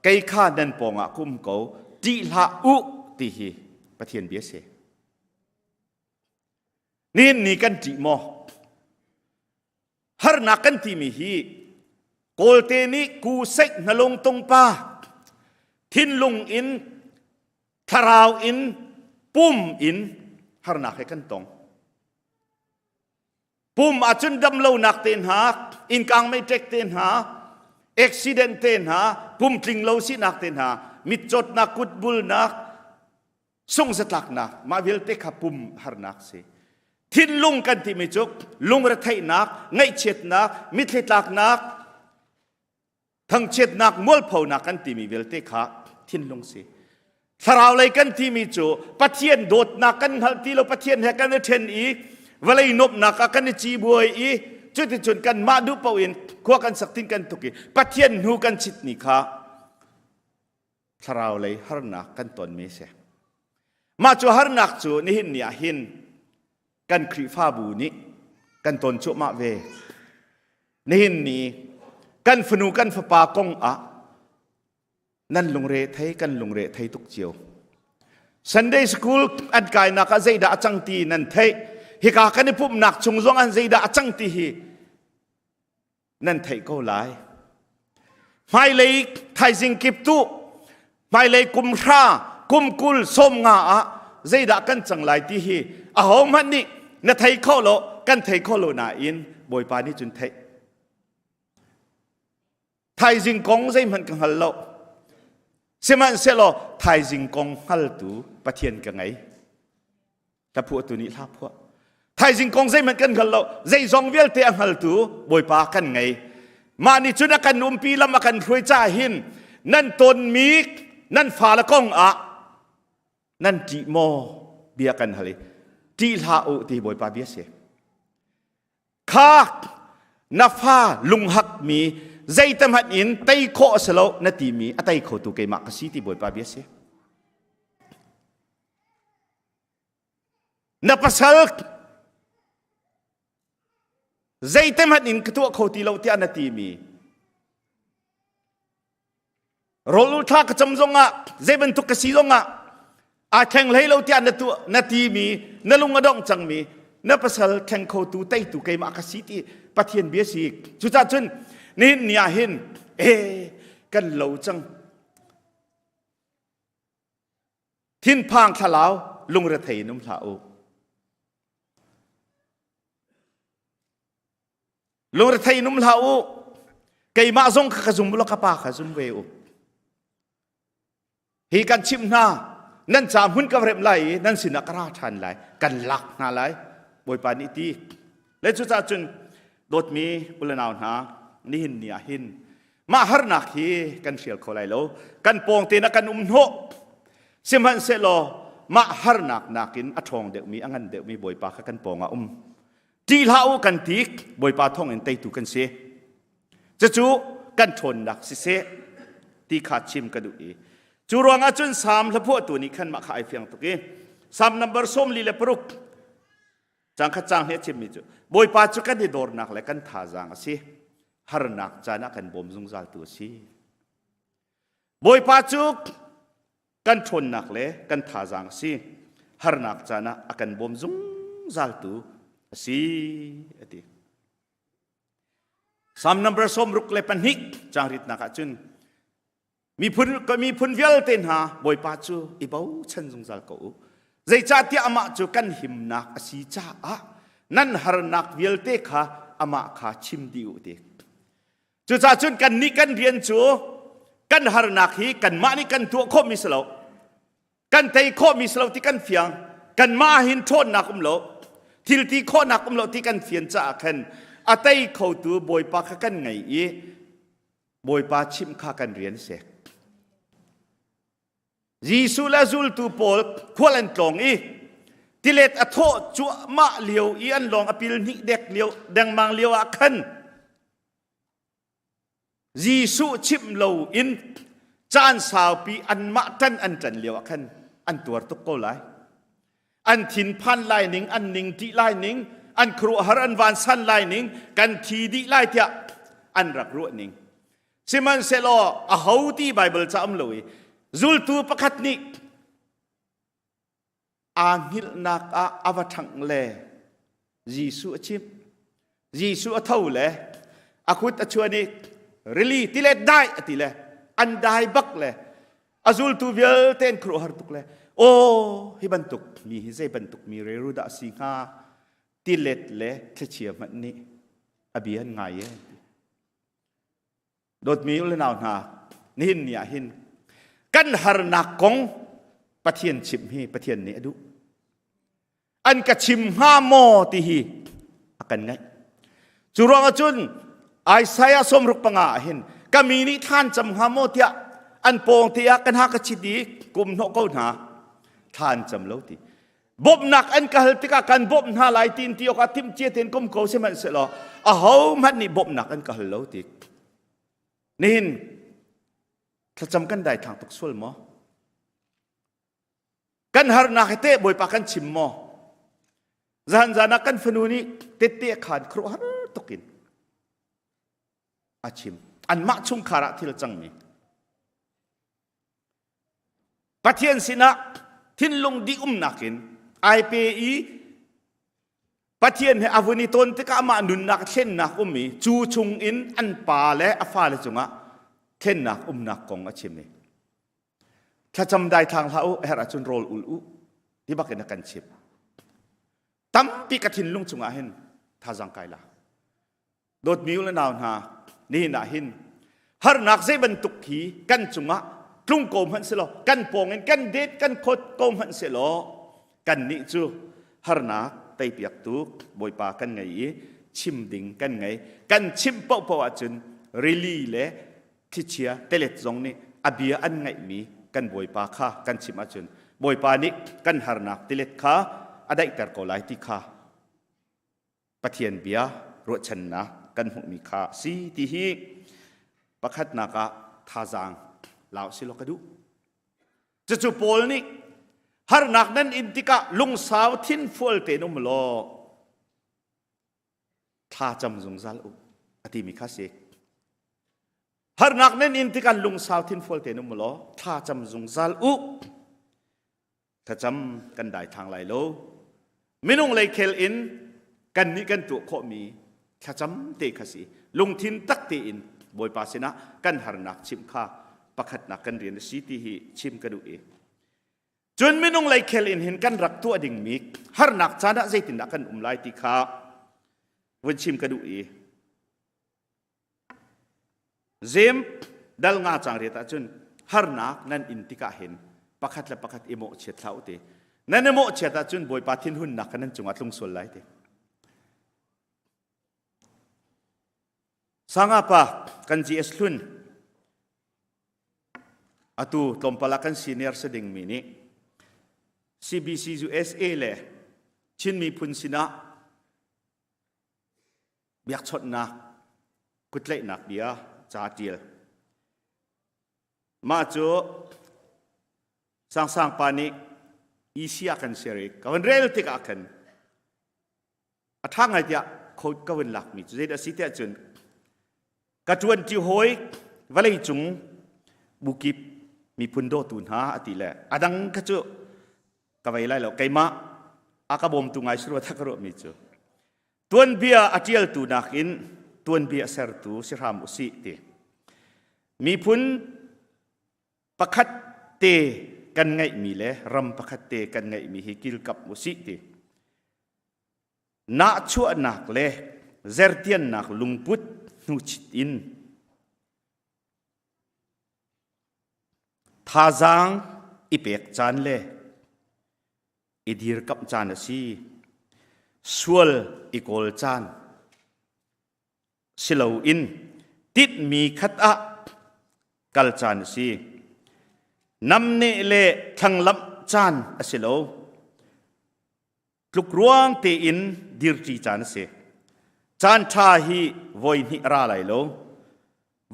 kei kha nan pawngah ka um ko ṭih hlah u ti hi Pathian bia si. Nihin ni kan ṭih maw? Harnak kan timi hi Kawlte nih ku seih hnalung tungpa thinlung in thlarau in pum in harnak he kan tong. Pum ahcun damlonak te hna, innkang meiṭek te hna, accident te hna, pumtling lo sinak te hna, mitcawtnak, kutbulnak, sungzatlaknak, mah vialte kha pum harnak si. Thinlung kan timi cu lungretheihnak, ngaihchiatnak, mitthli tlaknak, thangchiatnak mualphonak kan timi vialte kha thinlung si thlarau lei kan timi cu Pathian dawtnak kan hngalh ti lo Pathian he kan i ṭhen i vawlei nuamhnak ah kan i cibuai i cuticun kanmah duh paoh in khua kan sak tin kan tuk i Pathian hnu kan chit ni kha thlarau lei harnak kan tonmi si mah cu harnak cu nihin ni ah hin kan Khrihfabu nih kan ton cuahmah ve. Nihin ni kan fanu kan fapa kong ah nan lungre thei kan lungre thei tuk cio. Sunday school an kainak ah zeidah a cang ti nan theih. Hika kan i pumhnak chung zong an zeidah a cang ti hi nan theih ko lai. Hmailei thaizing kip tu hmailei kum hra kum kul sawm nga ah zeidah kan cang lai ti hi ahohmanh nih na thei kho lo kan thei kho lo nain Bawipa nih cun theih. Thaizing kong zeihmanh ka hngal lo. Sihmanhsehlaw thaizing kong hngaltu Pathian ka ngei. Hla phuahtu nih hla phuah. Thaizing kong zeihmanh kan hngal lo. Zeizong vialte a hngaltu Bawipa kan ngei. Mah nih cun a kan umpi lam a kan hruai caah hin nan tonmi nan fale kong ah nan ṭih maw bia kan hal i ṭih hlah u ti Bawipa bia si. Kha na fa lunghakmi zeitamhmanh in tei khawh a si lo na timi a tei khotu keimah ka si ti Bawipa bia si. Na pasal zeite hmanh in ka tuah kho ti lo tiah na timi rawl thla ka cam zongah zei bantuk ka si zongah aa thleng hlei lo tiah na tuah na timi na lung a dong cangmi na pasal thleng khotu teitu keimah ka si ti Pathian bia si cucaah cun nihin ni ah hin e kan lo cang Thinphang thlalau lungrethei in um hlah u. Lungrethei in um hlah u. Keimah zong kha ka zum u law ka pa kha zum ve u. Hi kan chimh hna, nan ca hmun ka remh lai i nan sinah ka ra ṭhan lai, kan lak hna lai. Bawipa nih ti. Le cucaah cun dawtmi u le nau hna, nihin ni ah hin Mah harnak hi kan hrial kho lai lo. Kan pawng te na kan um hnawh. Sihmanhsehlaw mah harnak nakin a ṭhawng deuhmi, a ngan deuhmi Bawipa kha kan pawng ah um. Ṭih hlah u kan ti, Bawipa thawngin teitu kan si. Cucu kan ṭhawnnak siseh ti kha chim ka duh i cu ruangah cun Salm hlaphuahtu nih khan mah kha ai fiang tuk i Salm number 46 Cang khat cang nih a chimmi cu Bawipa cu kan i dornak le kan thazaang a si. Harnak caan ah kan bawm zungzaltu a si. Bawipa cu kan ṭhawnnak le kan thazaang a si. Harnak caan ah a kan bawm zungzaltu a si a ti. Psalm number 62 caang ritnak ah cun Miphun, miphun vialte hna Bawipa cu i bochan zungzal ko u. Zeicahtiah amah cu kan himnak a si caah nan harnak vialte kha amah kha chim dih u ti. Cucaah cun kannih kan rian cu kan harnak hi kanmah nih kan tuah khawhmi si lo. Kan tei khawhmi si lo ti kan fiang. Kanmah hin ṭhawnnak um lo. Thil ti khawhnak um lo ti kan fian caah khan a tei khotu Bawipa kha kan ngei i Bawipa chimh kha kan rian si. Jesuh le zultu pawl khual an tlawng i tilet a thawh cuahmah lio i an lawng a pil hnih dek lio dengmang lio ah khan Jesuh chimh lo in caan saupi anmah ṭan an ṭan lio ah khan an tuar tuk ko lai. An thinphan lai ning, an ning ṭih lai ning, an khuaruahhar an vansan lai ning, kan thi dih lai tiah an rak ruah ning. Sihmanhsehlaw aho ti Baibal ca um lo i zultu pakhat nih aa hngilhnak ah a va ṭhangh le Jesuh a chimh. Jesuh a tho le a kut a chuan i rili tilet dai a ti le an dai bak le a zultu vialte an khuaruahhar tuk le aw hi bantuk mi hi zei bantuk mi reru dah a si hnga tilet le thlichia hmanh nih a bia an ngai e. Dawtmi u le nau hna, nihin ni ah hin kan harnak kong Pathian chimh hi Pathian nih a duh. An ka chim hnga maw ti hi a kan ngaih. Cu ruangah cun Isaiah 65 ah hin ka mi nih thlan cam hnga maw tiah an pawng te ah kan ha ka chit i kum hnawh ko hna thlan cam lo ti Bawmhnak an ka hal tikah kan bawmh hna lai tiin ti awkah timhcia tein kum ko sihmanhsehlaw ahohmanh nih bawmhnak an ka hal lo ti. Nihin thlacam kan daithlang tuk sual maw? Kan harnak hi teh Bawipa kan chim maw? Zan zan ah kan fanu nih tette khan khuaruahhar tukin a chim. Anmah chungkhar ah thil cangmi. Pathian sinah thinlung dih umnak in ai pe i Pathian he a vun i ton tikah amah nunnak thlennak um i cu chung in an pa le a fale cungah thlennak umnak kong a chim i thlacam dai thlang hlah u herh ahcun rawl ul u ti bak in a kan chim tampi ka thinlung chungah hin thazang kai la Dawtmi u le nau hna, nihin ah hin harnak zei bantuk hi kan cungah tlung ko hmanh selaw, kan pawng in kan det kan khot ko hmanh selaw, kannih cu harnak teipiaktu Bawipa kan ngei i chim ding kan ngei. Kan chimh paohpaoh ahcun rili le thlichia telet zong nih a bia an ngaihmi kan Bawipa kha kan chimh ahcun Bawipa nih kan harnak tilet kha a daihter ko lai ti kha Pathian bia ruahchannak kan hmuhmi kha si ti hi pakhatnak ah thazaang lau si law ka duh. Cucu Paul nih harnak nan in tikah lungsau thinfual tein um law thla cam zungzal u a timi kha si. Harnak nan in tikah lungsau thinfual tein um law thla cam zungzal u. Thlacam kan daithlang lai lo. Minung lei khel in kan nih kan tuah khawhmi thlacam te kha si. Lungthin tak tein Bawipa sinah kan harnak chimh kha pakhatnak kan rian a si ti hi chim ka duh i. Cun minung lei khel in hin kan rak tuah dingmi harnak caan ah zeitindah kan um lai ti kha vun chim ka duh i. Zem dal nga cang riat ahcun harnak nan in tikah hin pakhat le pakhat i mawhchiat hlah u ti. Nan i mawhchiat ahcun Bawipa thinhunnak kha nan cungah tlung sual lai ti. Sanga pa kan GS hlun atu tlawmpal ah kan senior si dingmi nih CBC USA le Chin miphun sinah biakchawnhnak kutlaihnak bia ca ṭial. Mah cu Sangsang pa nih EC ah kan share i ka van rel tikah khan a ṭha ngai tiah quote ka vun lakmi cu zeidah a si tiah cun ka ṭuanṭi hawi vawlei cung bukip miphun dawtu hna a ti le a dang kha cu ka vei lai lo keimah a ka bawmtu ngai si rua ka ruahmi cu tuanbia a ṭialtu nakin tuanbia a sertu si hram usih ti miphun pakhat te kan ngeihmi le ram pakhat te kan ngeihmi hi kilkamh usih ti. Nahchuahnak le zertiannak lungput hnuchit in thazaang i pek caan le i dirkamh caan a si. Sual i kawl caan si loin tinhmi khat ah kal caan a si. Namneh le thlanglamh caan a si lo. Tlukruang tein dirṭi caan a si. Caan ṭha hi voi hnih a ra lai lo.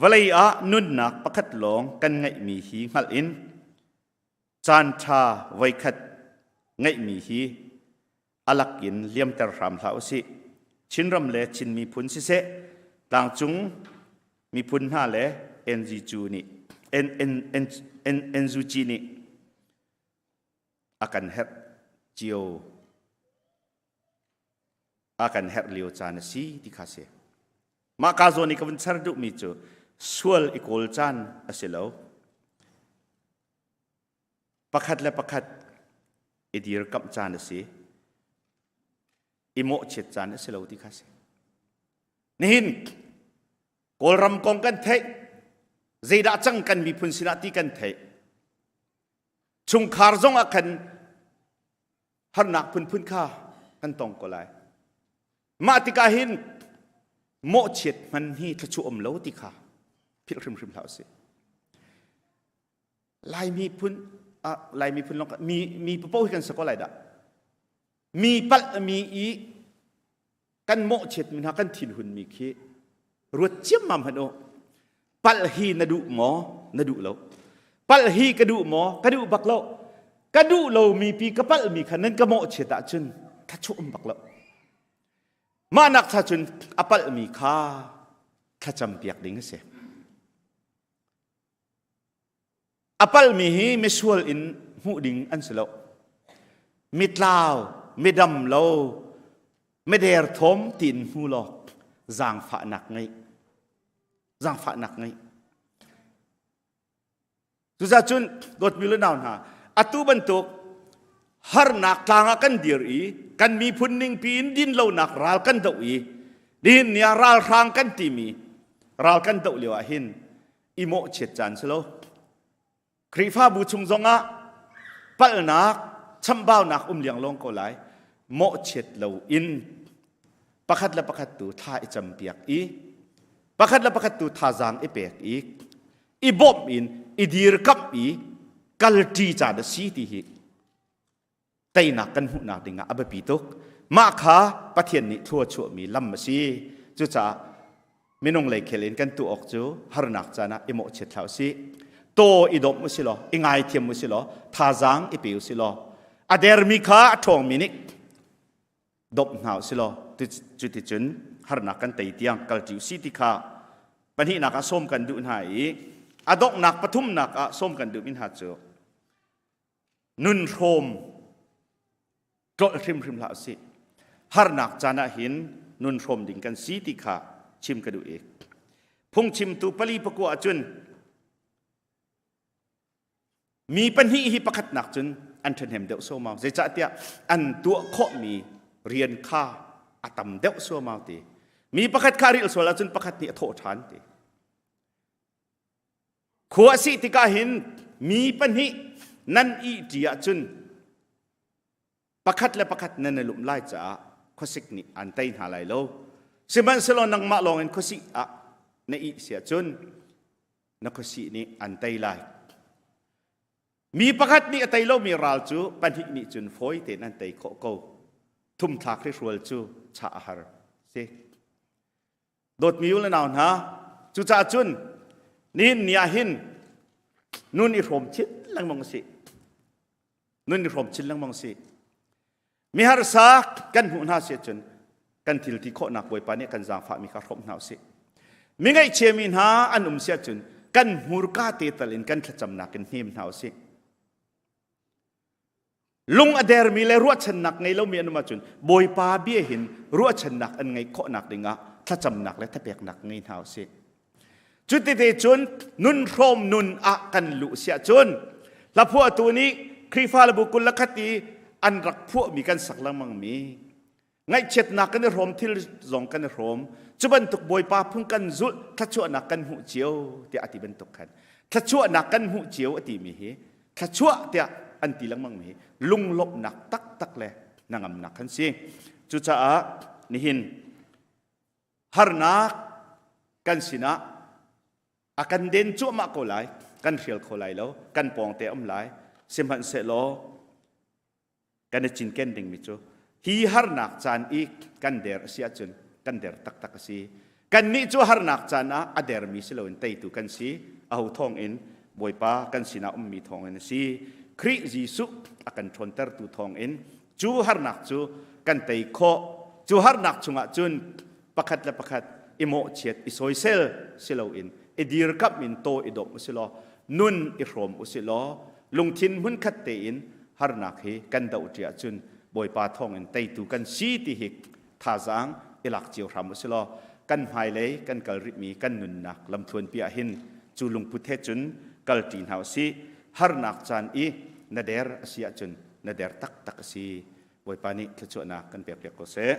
Vawlei ah nunnak pakhat lawng kan ngeihmi hi hngalh in caan ṭha voikhat ngeihmi hi a lakin liamter hram hlah usih. Chinram le Chin miphun siseh, tlangcung miphun hna le NGC nih NUG nih a kan herh cio a kan herh lio caan a si ti kha si. Mah ka zawn i ka vun char duhmi cu sual i kawl caan a si lo. Pakhat le pakhat i dirkamh caan a si. I mawhchiat caan a si lo ti kha si. Nihin Kawlram kong kan theih, zeidah cang kan miphun sinah ti kan theih. Chungkhar zong ah khan harnak phunphun kha kan tong ko lai. Mah tikah hin mawhchiat hman hi thluachuah um lo ti kha philh hrimhrim hlah usih. Lai miphun ah Lai miphun lawng mi mi papoh hi kan si ko lai dah. Mi palh mi i kan mawhchiat mi hna kan thinhun mi khi ruat ciammam hmanh u. Palh hi na duh maw? Na duh lo. Palh hi ka duh maw? Ka duh bak lo. Ka duh lo mi pi ka palh mi kha nan ka mawhchiat ahcun thlachuah um bak lo. Mah nak cha cun a palh mi kha thlacam piak ding a si. A palmi hi misual in hmuh ding an si lo. Mitlau, midam lo, miderthawm tiin hmu law zaangfahnak ngei. Zaangfahnak ngei. Cuzacun dawtmi le nau hna, atu bantuk harnak tlang ah kan dir i kan miphun ningpi in dinlonak ral kan doh i nihin ni ah ralhrang kan timi ral kan doh lio ah hin i mawhchiat caan si lo. Khrihfabu chung zongah palhnak, chambaunak um lianglawng ko lai. Mawhchiat lo in pakhat le pakhat tu thla i campiak i pakhat le pakhat tu thazaang i pek i i bawmh in i dirkamh i kalṭi caan a si ti hi teinak kan hmuhnak dingah a biapi tuk. Mah kha Pathian nih thlua chuahmi lam a si. Cucaah minung lei khel in kan tuah awk cu harnak caan ah i mawhchiat hlah usih. Taw i dawmh usih law, i ngaithiam usih law, thazaang i pe usih law, a dermi kha a ṭhawngmi nih dawmh hna usih law, cuticun harnak kan tei tiang kalṭi usih ti kha pahnihnak ah sawm kan duh hna i a donghnak pathumnak ah sawm kan duhmi hna cu nun hrawm tlolh hrimhrim hlah usih. Harnak caan ah hin nun hrawm ding kan si ti kha chim ka duh i phungchimtu pali pakua ahcun mi pahnih hi pakhatnak cun an ṭhahnem deuh suaumau zeicahtiah an tuah khawhmi rian kha a tam deuh suaumau ti mi pakhat kha rilh sual ahcun pakhat nih a thawh ṭhan ti Khua a sih tikah hin mi pahnih nan ihṭi ahcun pakhat le pakhat nan i lumh lai caah khuasik nih aan tei hna lai lo. Sihmanhsehlaw nangmah lawngin khuasih ah na ih si ahcun na khuasih nih an tei lai. Mi pakhat nih a tei lomi ral cu pahnih nih cun fawi tein an tei khawh ko. Thumthlak hrihrual cu chah a har si. Dawtmi u le nau hna, cucaah cun nihin ni ah hin nun i hrawm chin lengmang u sih. Nun i hrawm chin lengmang u sih. Mi harsa kan hmuh hna si cun kan thil ti khawhnak Bawipa nih kan zaangfahmi kha hrawm hna u sih. Mi ngaihchiami hna an um si ahcun kan hmurka te tal in kan thlacamnak in hnem hna u sih. Lung a dermi le ruahchannak ngei lomi an um ahcun Bawipa bia hin ruahchannak an ngeih khawhnak dingah thlacamnak le thapeknak ngei hna usih. Cutite cun nun hrawm nun ah kan luh siah cun Hlaphuahtu nih Khrihfa le bu 21 i an rak phuahmi kan sak lengmang mi ngaihchiatnak kan i hrawm thil zong kan i hrawm cu bantuk Bawipa phung kan zulh thluachuahnak kan hmuh cio tiah a ti bantuk khan thluachuahnak kan hmuh cio a timi hi thluachuah tiah an ti lengmang mi hi lunglawmhnak taktak le hnangamnak kan si. Cucaah nihin harnak kan sinah a kan den cuahmah ko lai, kan hrial kho lai lo, kan pawngte um lai. Sihmanhsehlaw kan i cinken dingmi cu hi harnak caan i kan der a si ahcun kan der taktak a si. Kannih cu harnak caan ah a dermi si loin teitu kan si. Aho thawngin? Bawipa kan sinah ummi thawngin a si. Khrih Jesuh a kan ṭhawntertu thawngin cu harnak cu kan tei khawh. Cu harnak chungah cun pakhat le pakhat i mawhchiat i sawisel si loin i dirkamh in taw i dawmh usih law nun i hrawm usih law lungthin hmunkhat tein harnak hi kan doh ṭi ahcun Bawipa thawngin teitu kan si ti hi thazaang i lak cio hram usih law kan hmailei kan kal rihmi kan nunnak lamthluanpi ah hin cu lungput he cun kal ṭi hna usih. Harnak caan i na der a si ahcun na der taktak a si. Bawipa nih thluachuahnak kan pek piak ko seh.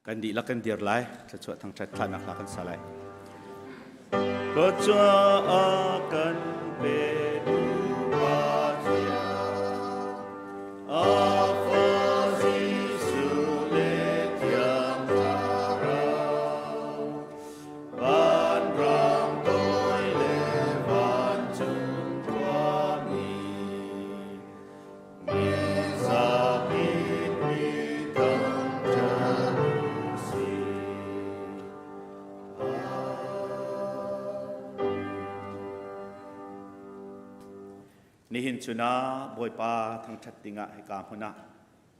Kan dihlak kan dir lai, thluachuah thangṭhat thlahnak hla kan sa lai. Thluachuah kan pe Pathian, a fa Jesuh le Thiang Thlarau, vanrang toi le vancung khuami, mizapi mi thangṭhat usih. Nihin chun ah Bawipa thangṭhat dingah hika hmun ah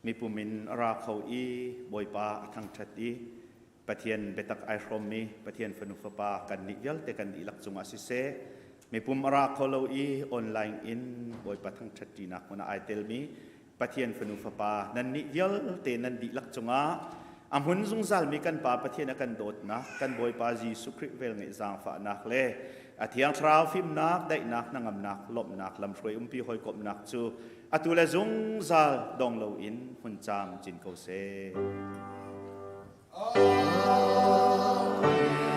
mipum in a ra kho i Bawipa a thangṭhat i Pathian biatak ai hrawmmi Pathian fanu fapa kannih vialte kan dihlak cungah siseh, mipum a ra kho lo i online in Bawipa thangṭhat ṭinak hmun ah ai telmi Pathian fanu fapa nannih vialte nan dihlak cungah a hmun zungzalmi kan Pa Pathian a kan dawtnak, kan Bawipa Jesuh Khrih velngeih zaangfahnak le a Thiang Thlarau fimnak, daihnak, hnangamnak, lawmhnak, lamhruai umpi hawikomhnak cu atu le zungzal dong loin hmun caam cin ko seh. Amen.